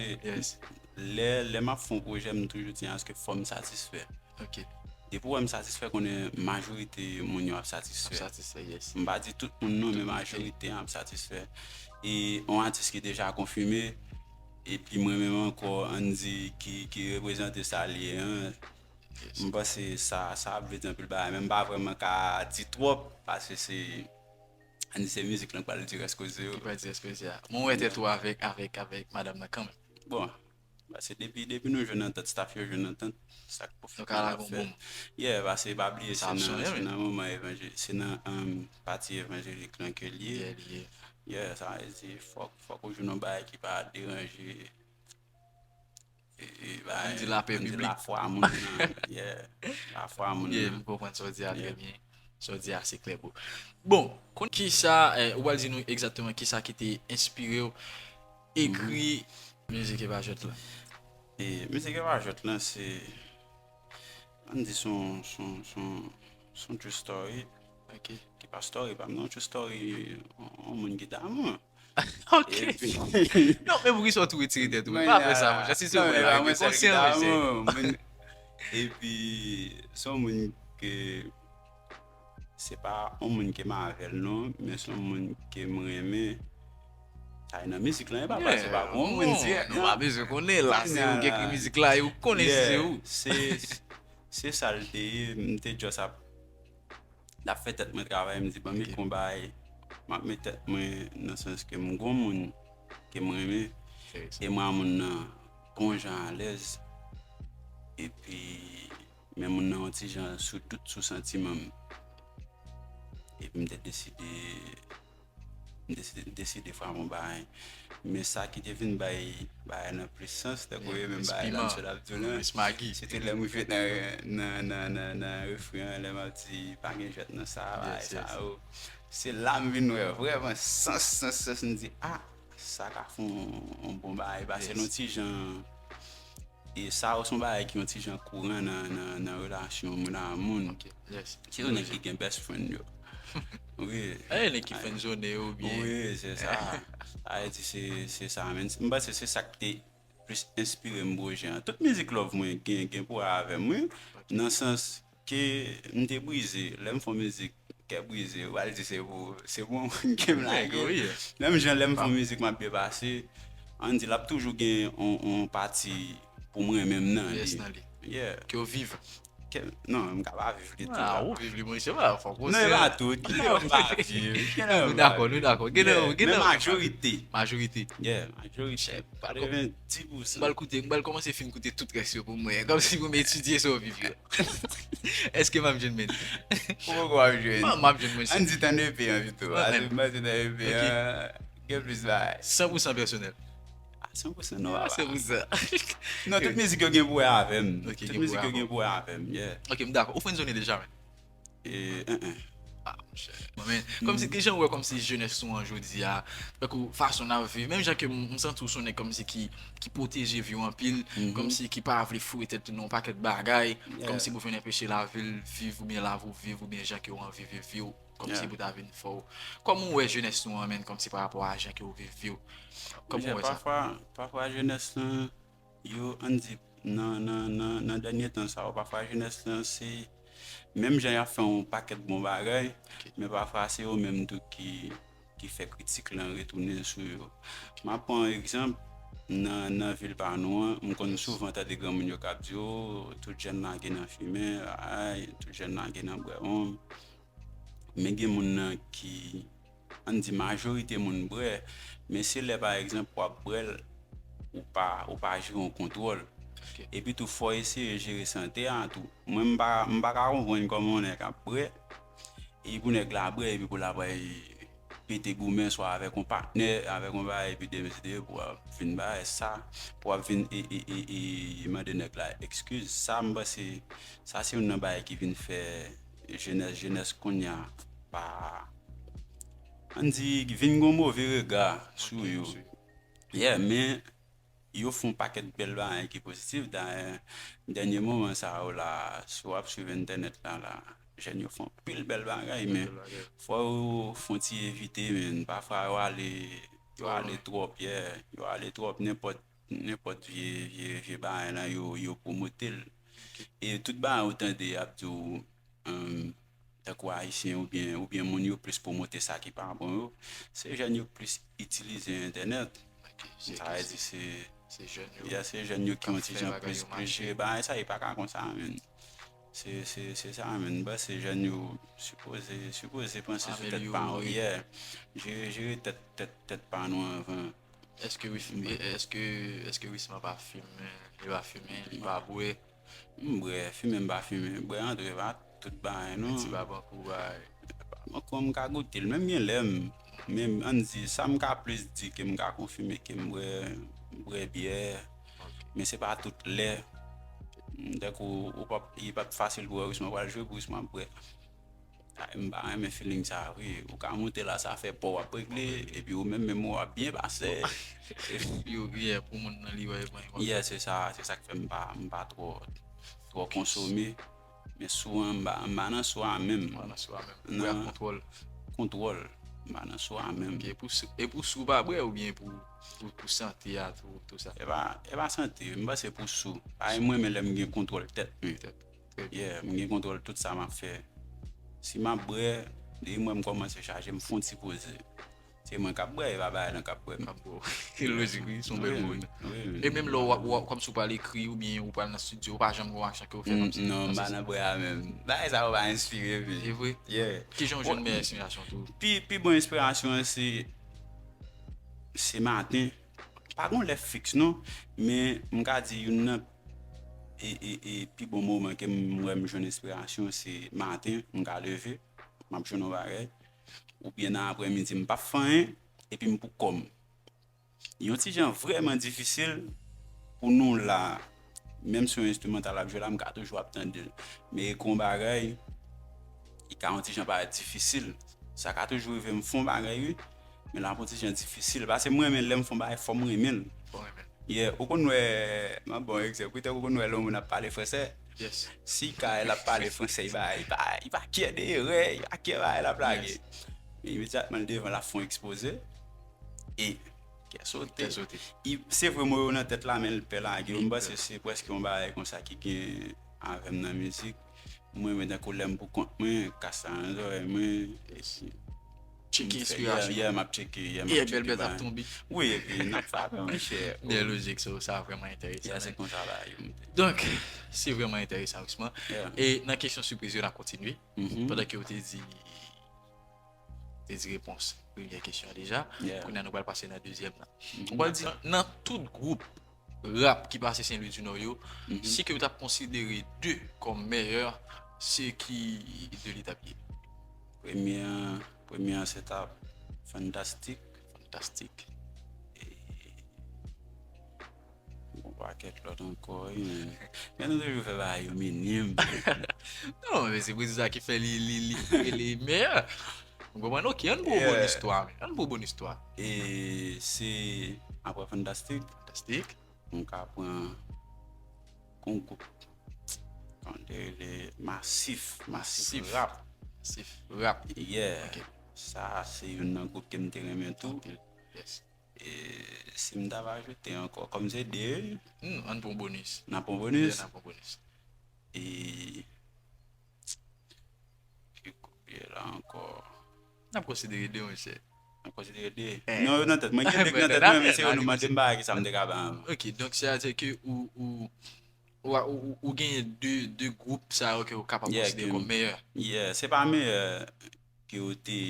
lè, lè m ap fè yon pwojè, m toujou di aske fò m satisfè. Ok. Depi w wè m satisfè, konnen majorite moun yo ap satisfè. Ap satisfè, yes. M pa di tout moun non, men majorite an ap satisfè. E yon atis ki deja konfime, epi mwen menm ankò, ann di, ki, ki reprezante sa l ye an, yes, m panse sa, sa ap vle di anpil bagay, men m pa vrèman ka di twòp, paske se, ann di se mizik lan k pral di rès koze yo. Ki pral di rès koze a. Mwen wè tèt ou avèk, avèk, avèk madanm nan kanmenm. Bon, paske depi, depi nou jwenn antant, staff yo jwenn antant, sa k pou fèt la ap fèt. Yeah, paske pa bliye se nan, se nan moman evanjelik, se nan, um, pati evanjelik lan ke l ye. Yeah, li ye. Yeah, sa vle di fòk, fòk ou jwenn yon bagay ki pa deranje, e, e, ann di lapè piblik. Lafwa moun nan. Yeah, lafwa moun nan. Yeah, m konprann sa w di a trè byen. Sa w di a se klè, bro. Bon, kon kisa, eh, ou pral di nou egzakteman kisa ki te enspire w ekri Mizik Epa Jwèt lan? E Mizik Epa Jwèt lan, se, ann di se yon, se yon, se yon, se yon true story. Ok. Ki pa story pa m, non, true story, yon, yon moun ki damou. Ok. Epi non, men poukisa w tou retire tèt ou? Pa fè sa, monchè, silvouplè, la, gen konsyans, mesye. Epi, se yon moun ke, se pa yon moun ke m avè l, non, men se yon moun ke m renmen. Sa e nan mizik lan, e pa, se pa pou yon moun dirèk, non. Nou pa bezwen konnen, la, se ou ki ekri mizik la, e ou konnen si se ou. Se, se sa l te ye, m te just ap L ap fè tèt mwen travay, m di, "Ban m ekri yon bagay, m ap met tèt mwen nan sans ke m gon moun ke m renmen, e mwen a moun nan gon jan alèz, epi men moun nan yon ti jan sou dout sou santiman m." Epi m te deside, m deside, deside frape yon bagay. Men sa ki te vin bay bagay nan plis sans, tankou yo menm bagay la, misye t ap di w lan, se te lè m rive nan, nan, nan, nan, nan refren an, lè m ap di, "Pa gen jwèt nan sa, bagay sa yo." Se la m vin wè vrèman sans, sans, sans, m di, "A, sa ka fè yon, yon bon bagay." Pase l yon ti jan, E sa yo se yon bagay ki yon ti jan kouran nan, nan, nan relasyon moun a moun. Yes. Se yon nèg ki gen best friend yo. Wi. E nèg ki friendzone yo oubyen. Wi, se sa. Sa vle di se, se sa, men m panse se sa k te plis enspire m pwojè an. Tout mizik love mwen gen, gen pou wè avè m, wi. Nan sans ke m te brize, lè m fè yon mizik kè brize, ou pral di se pou, se pou yon moun ke m lage. Menm jan lè m fè yon mizik m ap byen pase, ann di l ap toujou gen yon, yon pati pou mwen menm nan li. Yes, nan li. Yeah. Ke w viv. Ke, non, m ka pa viv li tou. Ah, La. Ou viv li, mwen, se pa fòk. Non, e pa tout. Gen nan yo m pa viv. Gen nan yo Nou m pa dakò, viv. nou dakò. Gen nan yo, Yeah, gen men nan yo. Majorite. Majorite. Yeah, majorite. Pako- Katrevenndis pousan. M pral koute, m pral kòmanse fin koute tout rès yo pou mwen. Kòm si pou m etidye sa w viv yo. Èske m ap jwenn men? Ou poko ap jwenn. M ap jwenn mwen. Ann di tann E P an pito. Mwen Ann menm. di tann E P an. Gen plis bagay. San pou san pèsonèl. Ah, san pou san non, Ah, papa. San pou san. Non, tout mizik yo gen pou wè avè m. Ok, Tout gen pou mizik wè yo avè gen pou wè avè m, yeah. Ok, m dakò. Ou friendzone deja, men. E, en, en. Ah, monchè. Mwen, men, kòm si, ki jan w wè kòm si jenès nou an jodi a, tankou fason n ap viv, menm jan ke m, m santi w se yon nèg kòm si ki, ki pwoteje vi w anpil, kòm si ki pa vle foure tèt li nan yon pakèt bagay, Yeah. kòm si pou vin anpeche lavi l viv oubyen lavi w viv oubyen jan ke w anvi viv vi w, kòm si Yeah. pou ta vin fè w. Kòman w wè jenès nou an, men, kòm si pa rapò a jan ke w viv vi w? Kòman w wè sa? Pafwa, pafwa jenès lan, yo, ann di, nan, nan, nan, nan dènye tan sa yo, pafwa jenès lan se, menm jan y ap fè yon pakèt bon bagay, men pafwa se yo menm tou ki, ki fè kritik lan retounen sou yo. M ap pran yon egzanp, nan, nan vil pa nou an, m konn souvan tande granmoun yo k ap di, "O, tout jèn lage nan fimen, ay, tout jèn lage nan bwè wonm." Men gen moun nan ki, ann di majorite moun bwè, men se lè pa egzanp w ap bwè l, ou pa, ou pa jere yon kontwòl. Epi tou fò w eseye jere sante a tou. Mwen m pa, m pa ka konprann kòman yon nèg ap bwè, epi pou nèg la bwè, epi pou l ap pete goumen swa avèk yon patnè, avèk yon bagay, epi demen se de pou w ap vin bay sa, pou w ap vin e, e, e, e mande nèg la ekskiz. Sa m panse, sa se youn nan bagay ki vin fè jenès, jenès kounye a pa, ann di, vin gon move rega sou yo. Yeah, men yo fè yon pakèt bèl bagay ki pozitif. Dayè, dènye moman sa yo la, si w ap swiv entènèt la, la, jèn yo fè anpil bèl bagay, men fò yo fè yon ti evite, men pafwa yo ale, yo ale twòp, yeah, yo ale twòp, nenpòt, nenpòt vye, vye, vye bagay la, yo, yo pwomote l. E tout bagay ou tande y ap di w, um, tankou Ayisyen oubyen, oubyen moun yo plis pwomote sa ki pa bon yo, se jèn yo plis itilize entènèt. Sa vle di se, Se jèn yo. Ya, se jèn yo ki yon ti jan plis, plis jere bagay sa, e pa ka konsa, menn. Se, se, se sa, menn. M panse jèn yo sipoze, sipoze panse sou tèt pa yo. Yeah. Jere, jere tèt, tèt, tèt pa nou anvan. Èske Wisma, èske, èske Wisma pa fimen, li pa fimen, li pa bwè? M bwè, fimen m pa fimen. Bwè antre pa tout bagay non. Ti babankou bagay. Babankou m ka goute l, menm gen lè m, men ann di, sa m ka plis di ke m ka konfime ke m bwè, m bwè byè, men se pa tout lè. Tankou ou p ap, li p ap fasil pou wè Wisma pral jwe, pou Wisma ap bwè. Ay, m pa renmen feeling sa vre. Ou ka monte la, sa fè pa w ap regle, epi ou menm, menm ou ap byen pase. Yo, yeah, pou moun nan li wè, bon, Yeah, se sa, se sa k fè m pa, m pa twò, twò konsome. Men sou an, m pa, m pa nan sou a menm. Ou pa nan sou a menm. Ou bwè ak kontwòl. Kontwòl. M pa nan sou a menm. Ok, pou sou, e pou sou pa bwè oubyen pou, pou, pou sante a tou, tou sa? E pa, e pa sante, m panse pou sou. Paske m renmen lè m gen kontwòl tèt mwen. Tèt. Trè byen. Yeah, m gen kontwòl tout sa m ap fè. Si m ap bwè, depi m wè m kòmanse chaje, m fè yon ti poze. Se mwen k ap bwè, e pa bagay lan k ap bwè m. K ap bwè w. Ki lojik, wi, se yon bèl moun. Wi, wi. E menm lè w ap, w ap, kòmsi w pral ekri oubyen ou pral nan estidyo, ou pa janm gen yon aksyon ke w fè kòmsi. Non, m pa nan bwè a menm. Bagay sa yo pa enspire m. E vre? Yeah. Ki jan w jwenn meyè enspirasyon tou? Pi, pi bon enspirasyon an se, se maten. Pa gon lè fiks non, men m ka di youn nan e, e, e pi bon moman ke m wè m jwenn enspirasyon se maten, m ka leve, m ap jwenn yon bagay, oubyen nan aprèmidi m p ap fè anyen, epi m pou kò m. Yon ti jan vrèman difisil pou nou la, menm si yon enstrimantal ap jwe la, m ka toujou ap tande l. Men e gon bagay, li ka yon ti jan parèt difisil. Sa ka toujou rive m fè yon bagay, wi, men l ap yon ti jan difisil. Paske m renmen lè m fè yon bagay, fò m renmen l. Fò w renmen l. Yeah, ou konn wè, m ap ba w egzanp wi, tankou ou konn wè lè yon moun ap pale fransè, si kay l ap pale fransè, li pa, li pa, li pa kyè de erè, li pa kyè bagay l ap lage. Men imedyatman l devan l ap fè yon ekspoze, e kè sote. Se vre mo yo nan tèt la, men l pè lage yo. M panse se prèske yon bagay konsa ki gen avè m nan mizik. Mwen menm tankou lè m pou kont mwen, kas la nan zòrèy mwen, epi tcheke enspirasyon. Yeah, yeah, m ap tcheke, yeah, m ap tcheke bèl bèt ap tonbe. Wi, epi n ap frape, monchè. Bèl lojik, so, sa vrèman enteresan. Yeah, se konsa bagay yo monte. Donk, se vrèman enteresan, Wisman. Yeah. E nan kesyon sipriz yo, n ap kontinye. Pandan ke w te di, te di repons premyè kesyon an deja, yeah, kounye a nou pral pase nan dezyèm nan. Ou pral di, nan tout gwoup rap ki pase Sen Lwi di Nò yo, si ke w t ap konsidere de kòm meyè, se ki de li t ap ye? Premye an, premye an se t ap Fantastik. Fantastik. E yon pakèt lòt ankò, wi, men. Men nou toujou fè bagay yo minim. Non, men se pou sa ki fè li, li, li, li meyè. Ou konprann? Ok, ann pou bonus twa, men. Ann pou bonus twa. E se apre Fantastik. Fantastik. M ka pran yon gwoup, kòman te rele, Masif, Masif Rap. Masif Rap. Yeah. Ok. Sa se youn nan gwoup ke m te renmen tou. Anpil. Yes. E si m ta va ajoute ankò, kòm se de, hmm, ann pran bonus. N ap pran bonus? Yeah, n ap pran bonus. E ki gwoup ye la ankò? N ap konsidere de, monchè. N ap konsidere de. Eh. Non, yo nan tèt mwen. Gen nèg nan tèt mwen, men se yo nou mande m bagay ki sa m te ka ba. Ok, donk, sètadi ke ou, ou, ou, ou, ou genyen de, de gwoup sa yo ke ou kapab konsidere kòm meyè. Yeah, se pa meyè ke yo te.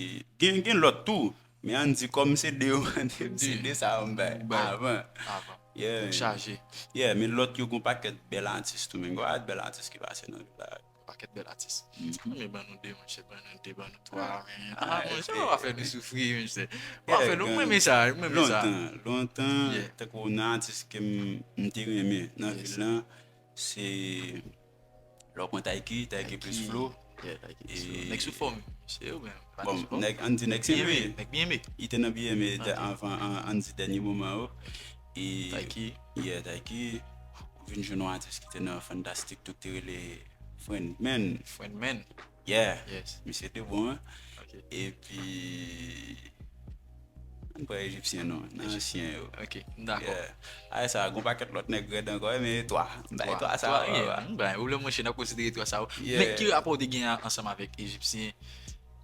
Gen, gen lòt tou, men ann di kòm se de yo mande m, se de sa yo m bay avan. Avan. Yeah, men. Chaje. Yeah, men lòt yo gon pakèt bèl atis tou, men gon pakèt bèl atis ki pase nan vil la. Pakèt bèl atis. Men ban nou de, monchè, ban nou de, ban nou twa, men. Ah, monchè, w ap fè nou soufri, monchè. W ap fè nou, mwen renmen sa, mwen renmen sa. Lontan, lontan, tankou nan atis ke m, m te renmen nan vil lan, se, lè w pran Tayki, Tayki plis Flo. Yeah, Tayki plis Flo. Nèg sou fòm, se yo menm. Bon, nèg, ann di nèg Senlwi. Nèg B M A. Li te nan B M A anvan, ann di dènye moman yo. E Tayki. Yeah, Tayki. Ou vin jwenn yon atis ki te nan Fantastik tou, ki te rele Friendman. Friendman. Yeah. Yes. Misye te bon, hein. Ok. Epi, ann pran Ejipsyen non, nan ansyen yo. Ok, m dakò. Yeah. Apre sa, gon pakèt lòt nèg rèd ankò, men twa. M bay twa sa. Twa, yeah, m bay. Ou lè mwen chè n ap konsidere twa sa yo. Yeah. Men ki rapò w te gen ansanm avèk Ejipsyen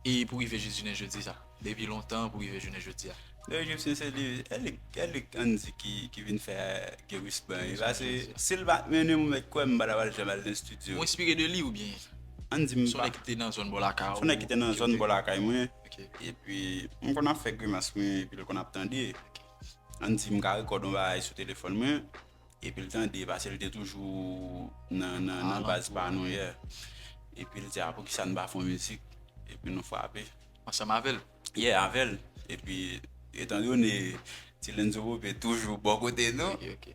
e pou rive jis jounen jodi sa? Depi lontan pou rive jounen jodi a. Lè Ejipsyen se li, e li, e li ann di ki, ki vin fè Guerus ban. Pase si l pa t mennen m, ou mèt kwè m pa ta pral janm al nan estidyo. Ou enspire de li oubyen? Ann di m se yon nèg ki te nan zòn bò lakay ou? Se yon nèk ki te nan zòn bò lakay mwen. Ok. Epi m konn ap fè grimas mwen, epi l konn ap tande. Ok. Ann di m ka rekòd yon bagay sou telefòn mwen, epi l tande, pase l te toujou nan, nan, nan baz pa nou, yeah. Epi l di, "A, poukisa n pa fè yon mizik?" Epi nou frape. Ansanm avè l? Yeah, avè l. Epi, etandone Ti Lenzo Pope toujou bò kote nou. Ok, ok.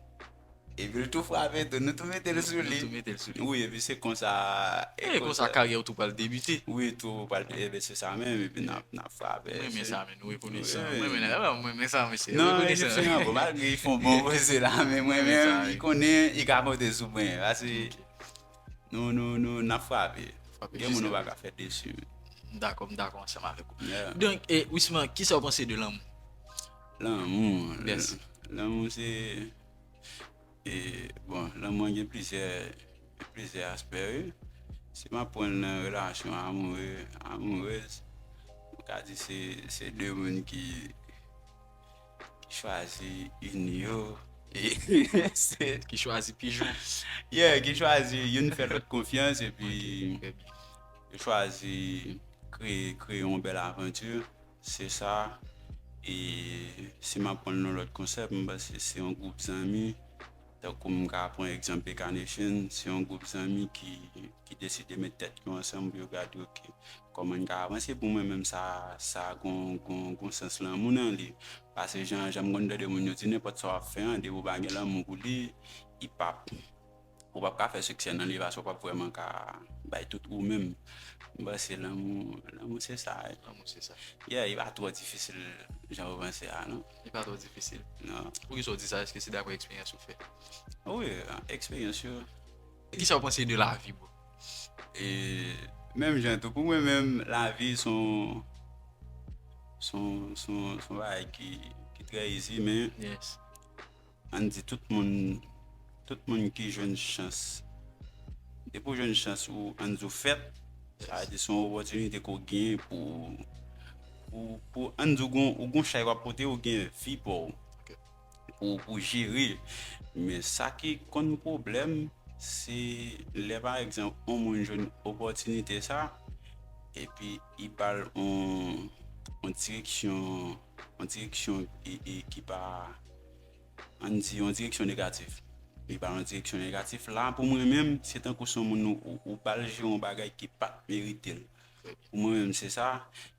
Epi l tou frape tou, nou tou mete l sou li. Nou tou mete l sou li. Wi, epi se konsa, e konsa karyè w tou pral debite. Wi, tou pral, e ben, se sa menm, epi n ap, n ap frape. Mwen renmen sa, men nou rekonesan. Mwen renmen, mwen renmen sa, mesye. Non, Ejipsyen an bon, malgre li fè yon bon koze la, men mwen menm, li konnen li ka konte sou mwen. Pase nou, nou, nou, n ap frape. Gen moun ou pa ka fè desi. M dakò, m dakò ansanm avèk ou. Yeah. Donk, e, Wisman, kisa w panse de lanmou? Lanmou. Yes. Lanmou se, e, bon, lanmou an gen plizyè, plizyè aspè, wi. Si m ap pran l nan relasyon amoure, amourez, m ka di se, se de moun ki, ki chwazi ini yo. E se ki chwazi pijou. Yeah, ki chwazi youn fè lòt konfyans, epi yo chwazi kreye, kreye yon bèl avanti. Se sa. E si m ap pran l nan lòt konsèp, m panse se yon gwoup zanmi. Tankou m ka pran egzanp Beka Nation, se yon gwoup zanmi ki, ki deside met tèt yo ansanm pou yo gade, ok, kòman n ka avanse. Pou mwen menm, sa, sa gon, gon, gon sans lanmou nan li. Pase jan, jan m konn tande moun yo di, nenpòt sa w ap fè an, depi w pa gen lanmou pou li, li p ap, ou p ap ka fè siksè nan li paske ou p ap vrèman ka bay tout ou menm. M panse lanmou, lanmou se sa. Lanmou se sa. Yeah, li pa twò difisil jan ou panse a, non. Li pa twò difisil. Non. Poukisa w di sa? Èske se daprè eksperyans ou fè? Wi, eksperyans yo. E kisa w panse de lavi, bro? E menm jan tou, pou mwen menm, lavi se yon, se yon, se yon, se yon bagay ki, ki trè easy, men yes, ann di tout moun, tout moun ki jwenn chans, depi w jwenn chans ou, ann di w fèt, sa vle di se yon opòtinite ke w genyen pou, pou, pou, ann di w gon, ou gon chay w ap pote, ou gen vi pa w. Ok. Pou, pou jere. Men sa ki konn pwoblèm, se lè, pa egzanp, yon moun jwenn opòtinite sa, epi li ba l yon, yon direksyon, yon direksyon e, e ki pa, ann di, yon direksyon negatif. Li ba l yon direksyon negatif. La, pou mwen menm, se tankou se yon moun ou, ou, ou ba l jere yon bagay ki pa t merite l. Pou mwen menm, se sa.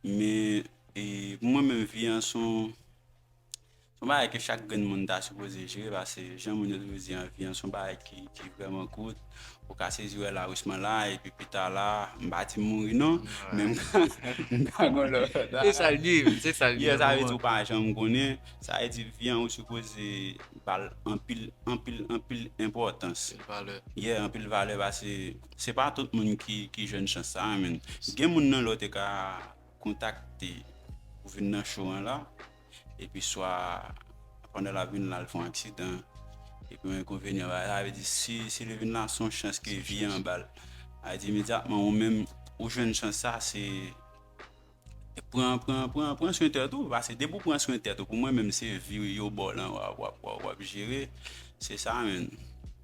Men, e, pou mwen menm, vi an se yon, se yon bagay ke chak grenn moun ta sipoze jere, paske jan moun yo toujou di an, vi an se yon bagay ki, ki vrèman kout. Ou ka sezi wè la richman la, epi pita la, m pa di m mouri non, men m ka, m ka gon lòt. Se sa l ye, se sa l ye. Yeah, sa vle di ou pa janm konnen. Sa vle di vi an ou sipoze ba l anpil, anpil, anpil enpòtans. Anpil valè. Yeah, anpil valè, paske se pa tout moun ki, ki jwenn chans sa, men gen moun nan lè w te ka kontakte pou vin nan show an la, epi swa pandan l ap vin la, l fè yon aksidan, epi yon enkonvenyan, sa vle di si, si li vin la, se yon chans ke vi an ba l. Sa vle di imedyatman ou menm, ou jwenn chans sa, se pran, pran, pran, pran swen tèt ou, paske depi w pran swen tèt ou, pou mwen menm se vi yo ba w lan w ap, w ap, w ap, w ap jere, se sa menm.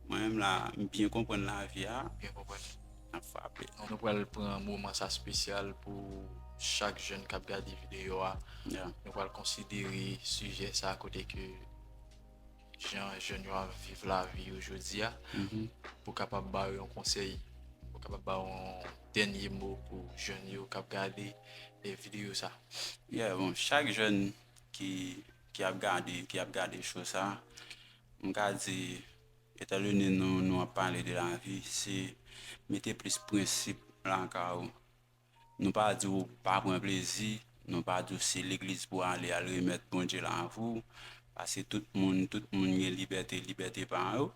Mwen menm la, m byen konprann lavi a. Byen konprann. Ap frape. Nou pral pran moman sa espesyal pou chak jèn k ap gade videyo a. Yeah. Nou pral konsidere sijè sa kote ke jan jèn yo ap viv lavi yo jodi a, pou kapab ba yo yon konsèy, pou kapab ba yo yon dènye mo pou jèn yo k ap gade, e, videyo sa. Yeah, bon, chak jèn ki, ki ap gade, ki ap gade show sa, m ka di, etandone nou, nou ap pale de lavi, se mete plis prensip lakay ou. Nou pa di w pa pran plezi, nou pa di w se legliz pou w ale, al remèt Bondye lavi w, paske tout moun, tout moun gen libète, libète pa yo,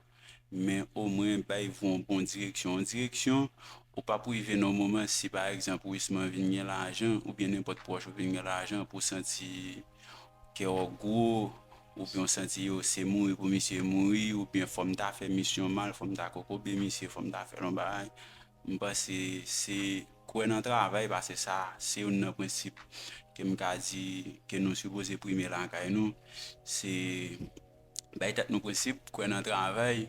men omwen bay vi w yon bon direksyon, yon direksyon ou p ap rive nan yon moman si, pa egzanp, Wisman vin gen lajan, oubyen nenpòt pwòch ou vin gen lajan, pou w santi kè w gwo, oubyen w santi yo se mouri pou misye mouri, oubyen fò m ta fè misyon mal, fò m ta kokobe misye, fò m ta fè l yon bagay. M panse se kwè nan travay, paske sa se youn nan prensip ke m ka di ke nou sipoze prime lakay nou. Se bay tèt nou prensip, kwè nan travay,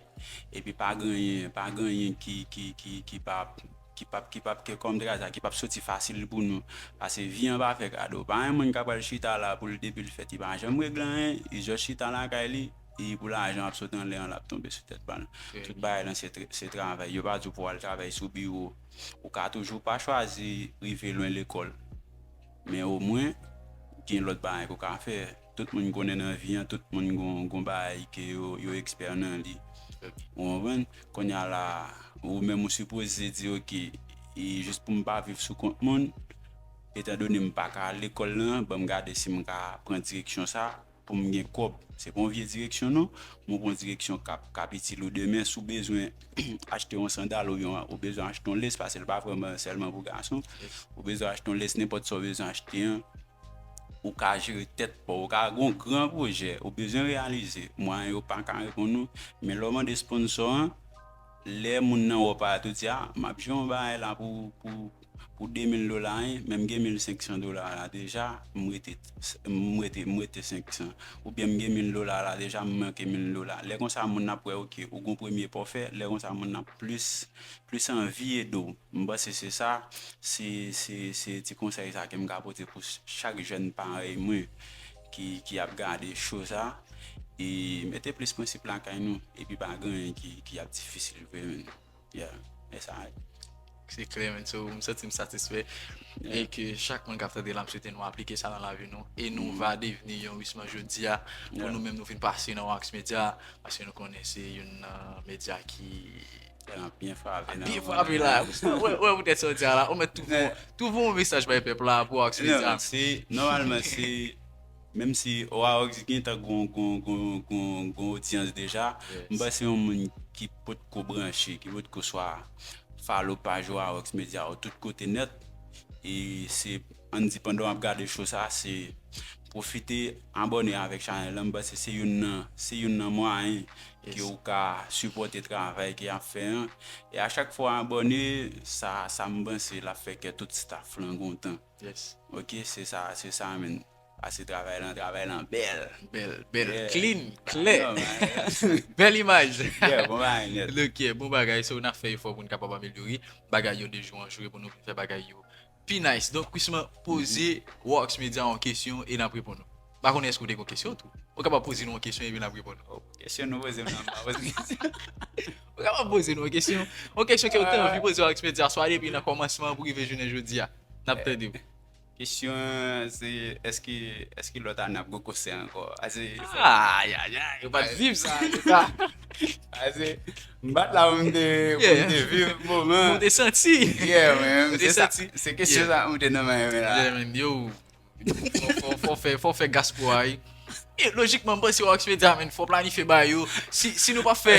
epi pa gen anyen, pa gen anyen ki, ki, ki, ki p ap, ki p ap, ki p ap, ke kòm te ka di sa, ki p ap soti fasil pou nou. Paske vi an pa fè kado. Pa gen moun k ap pral chita la pou l depi l fèt, li pa janm regle anyen, li jis chita lakay li, e pou lajan ap sot anlè an, l ap tonbe sou tèt pa l. Tout bagay lan se tr-, se travay. Yo pa di w pou w al travay sou biwo. Ou ka toujou pa chwazi rive lwen lekòl. Men omwen, gen lòt bagay ke w ka fè. Tout moun konnen nan vi an, tout moun gon, gon bagay ke yo, yo ekspè nan li. Ou konprann? Kounye a la, ou menm ou sipoze di, oke, e jis pou m pa viv sou kont moun, etandone m pa ka al lekòl lan, ban m gade si m ka pran direksyon sa, pou m gen kòb. Se pa yon vye direksyon non, men yon direksyon k ap, k ap itil ou demen. Si w bezwen achte yon sandal oubyen ou bezwen achte yon lès, paske l pa vrèman sèlman pou gason, ou bezwen achte yon lès, nenpòt sa w bezwen achte an, ou ka jere tèt pa w, ou ka gen yon gran pwojè, ou bezwen reyalize, mwayen yo pa ka reponn ou, men lè w mande sponsò an, lè moun nan wè w parèt, ou di, a, m ap jere yon bagay la pou, pou, pou de mil dola, wi, men m gen mil senk san dola la deja, m rete, m rete, m rete senk san. Oubyen m gen mil dola la deja, m manke mil dola. Lè konsa, moun nan ap wè, oke, ou gon premye pa w fè, lè konsa, moun nan ap plis, plis anvi ede w. M panse se sa, se, se, se ti konsèy sa ke m ka pote pou ch-, chak jèn parèy mwen ki, ki ap gade show sa. E mete plis prensip lakay nou, epi pa gen anyen ki, ki ap difisil vre, menn. Yeah, e sa. Se klè, menn. So, m santi m satisfè. Yeah. E ke chak moun k ap tande la, m swete nou aplike sa nan lavi nou. E nou va devni yon Wisman jodi a. Pou nou menm, nou vin pase nan Wax Media. Paske nou konnen se youn nan medya ki Tèlman byen frape nan Byen moman frape an. La. Wè, wè, poutèt sa w di a la. Ou mèt tou fè, tou fè yon mesaj bay pèp la pou Awoks Media. Non, se, nòmalman, se, menm si Awoks gen tan gon, gon, gon, gon, gon odyans deja, m panse yon moun ki potko branche, ki potko swa follow paj Awoks Media yo tout kote nèt, e se, ann di, pandan w ap gade show sa, se pwofite abòne avèk chanèl la. M panse se youn nan, se youn nan mwayen ke ou ka sipòte travay ke y ap fè an. E a chak fwa w abòne, sa, sa m panse l ap fè kè tout staff lan kontan. Yes. Ok, se sa, se sa menm. Pase travay lan, travay lan bèl. Bèl, bèl, Yeah. Clean, klè. Non, man. Bèl imaj. Yeah, bon bagay nèt. Ok, bon bagay. So, n ap fè efò pou n kapab amelyore bagay yo de jou an jou e pou nou fè bagay yo pi nice. Donk, Wisman, poze Awoks Media yon kesyon e n ap reponn ou. M pa konnen èske w te gen yon kesyon tou. Ou kapab poze nou yon kesyon epi n ap reponn ou. Kesyon nou poze m nan, m pa poze kesyon. Ou kapab poze nou yon kesyon. Yon kesyon ke w te anvi poze Awoks Media, swa depi nan kòmansman pou rive jounen jodi a. N ap tande w. Kesyon an, se èske, èske lòt ane ap gen konsè ankò? Ase, Ay, ay, ay, ou pa t viv sa, se sa. ase, m pa t la pou m te, pou m te viv moman. Ou te santi. Yeah, man. Ou te Se sa, santi. Se kesyon sa m te nan men la. Yeah, man, yo. Fò, fò, fò fè, fò fè gaspwa, wi. E lojikman, m panse Awoks Media, man, fò planifye bagay yo. Si, si nou pa fè,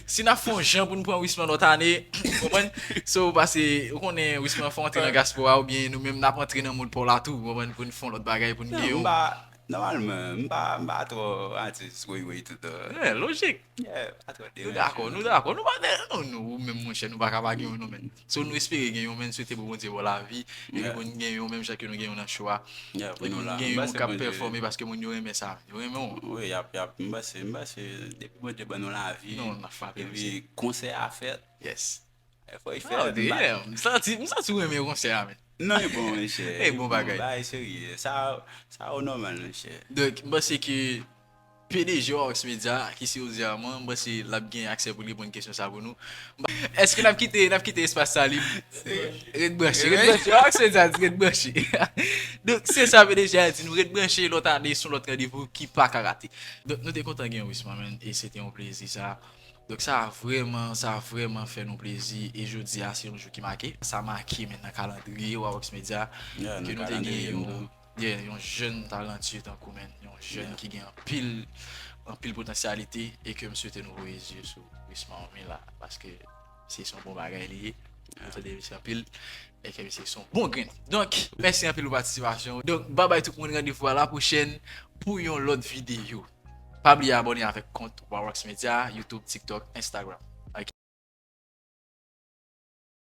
si n ap fè yon jan pou n pran Wisman lòt ane, ou konprann? So, pase, ou konnen Wisman fò antre nan gaspwa, oubyen nou menm n ap antre nan mond pa w la tou, ou konprann, pou n fè yon lòt bagay, pou n gen M yon. Pa, nòmalman, m pa, m pa twò atis woy woy tout. Yeah, lojik. Yeah, pa twò Nou dakò, nou dakò. Nou pa, nou, nou, ou menm, monchè, nou pa ka pa gen yon, non, men. So, nou espere gen yon, men, swete pou Bondye ba w lavi. Epi Yeah. pou n gen yon, menm jan ke nou gen yon nan show a. Yeah, pou Epi nou pou la. n gen M yon panse k ap Bondye- pèfòme paske moun yo renmen sa. Yo renmen w. Wi, y ap, y ap, m panse, m panse, depi Bondye ban nou lavi, Non, n ap frape, epi konsè a fèt, Yes. fò y fè Ah, l, m pa- yeah. M santi, m santi ou renmen konsè a, men. Non, e bon, monchè. E bon bagay. Bagay serye. Sa, sa o nòmal, monchè. Donk, m panse ke P D G Awoks Media, ki se Ozzy Armand, m panse l ap gen aksè pou l reponn kesyon sa pou nou. M pa- Èske n ap kite, n ap kite espas sa lib? Ret branche, ret branche. Awoks Media di ret branche. Donk, se sa P D G a di nou, ret branche, lòt ane, se yon lòt randevou ki pa ka rate. Donk, nou te kontan gen Wisman, man, e se te yon plezi sa. Donk, sa vrèman, sa vrèman fè nou plezi. E jodi a, se yon jou ki make. Sa make, men, nan kalandriye Awoks Media, Yeah, ke nan nou te gen kalandriye m yon, tou. yeah, yon jèn talantye tankou, men, yon jèn Yeah. ki gen anpil, anpil potansyalite e ke m swete nou voye zye sou Wisman Omi la, paske se yon bon bagay li ye. Nou tande misye anpil e ke misye se yon bon grenn. Donk, mèsi anpil pou patisipasyon. Donk, babay tout moun, randevou a la pwochèn pou yon lòt videyo. Pa bliye abòne avèk kont Awoks Media, YouTube, TikTok, Instagram.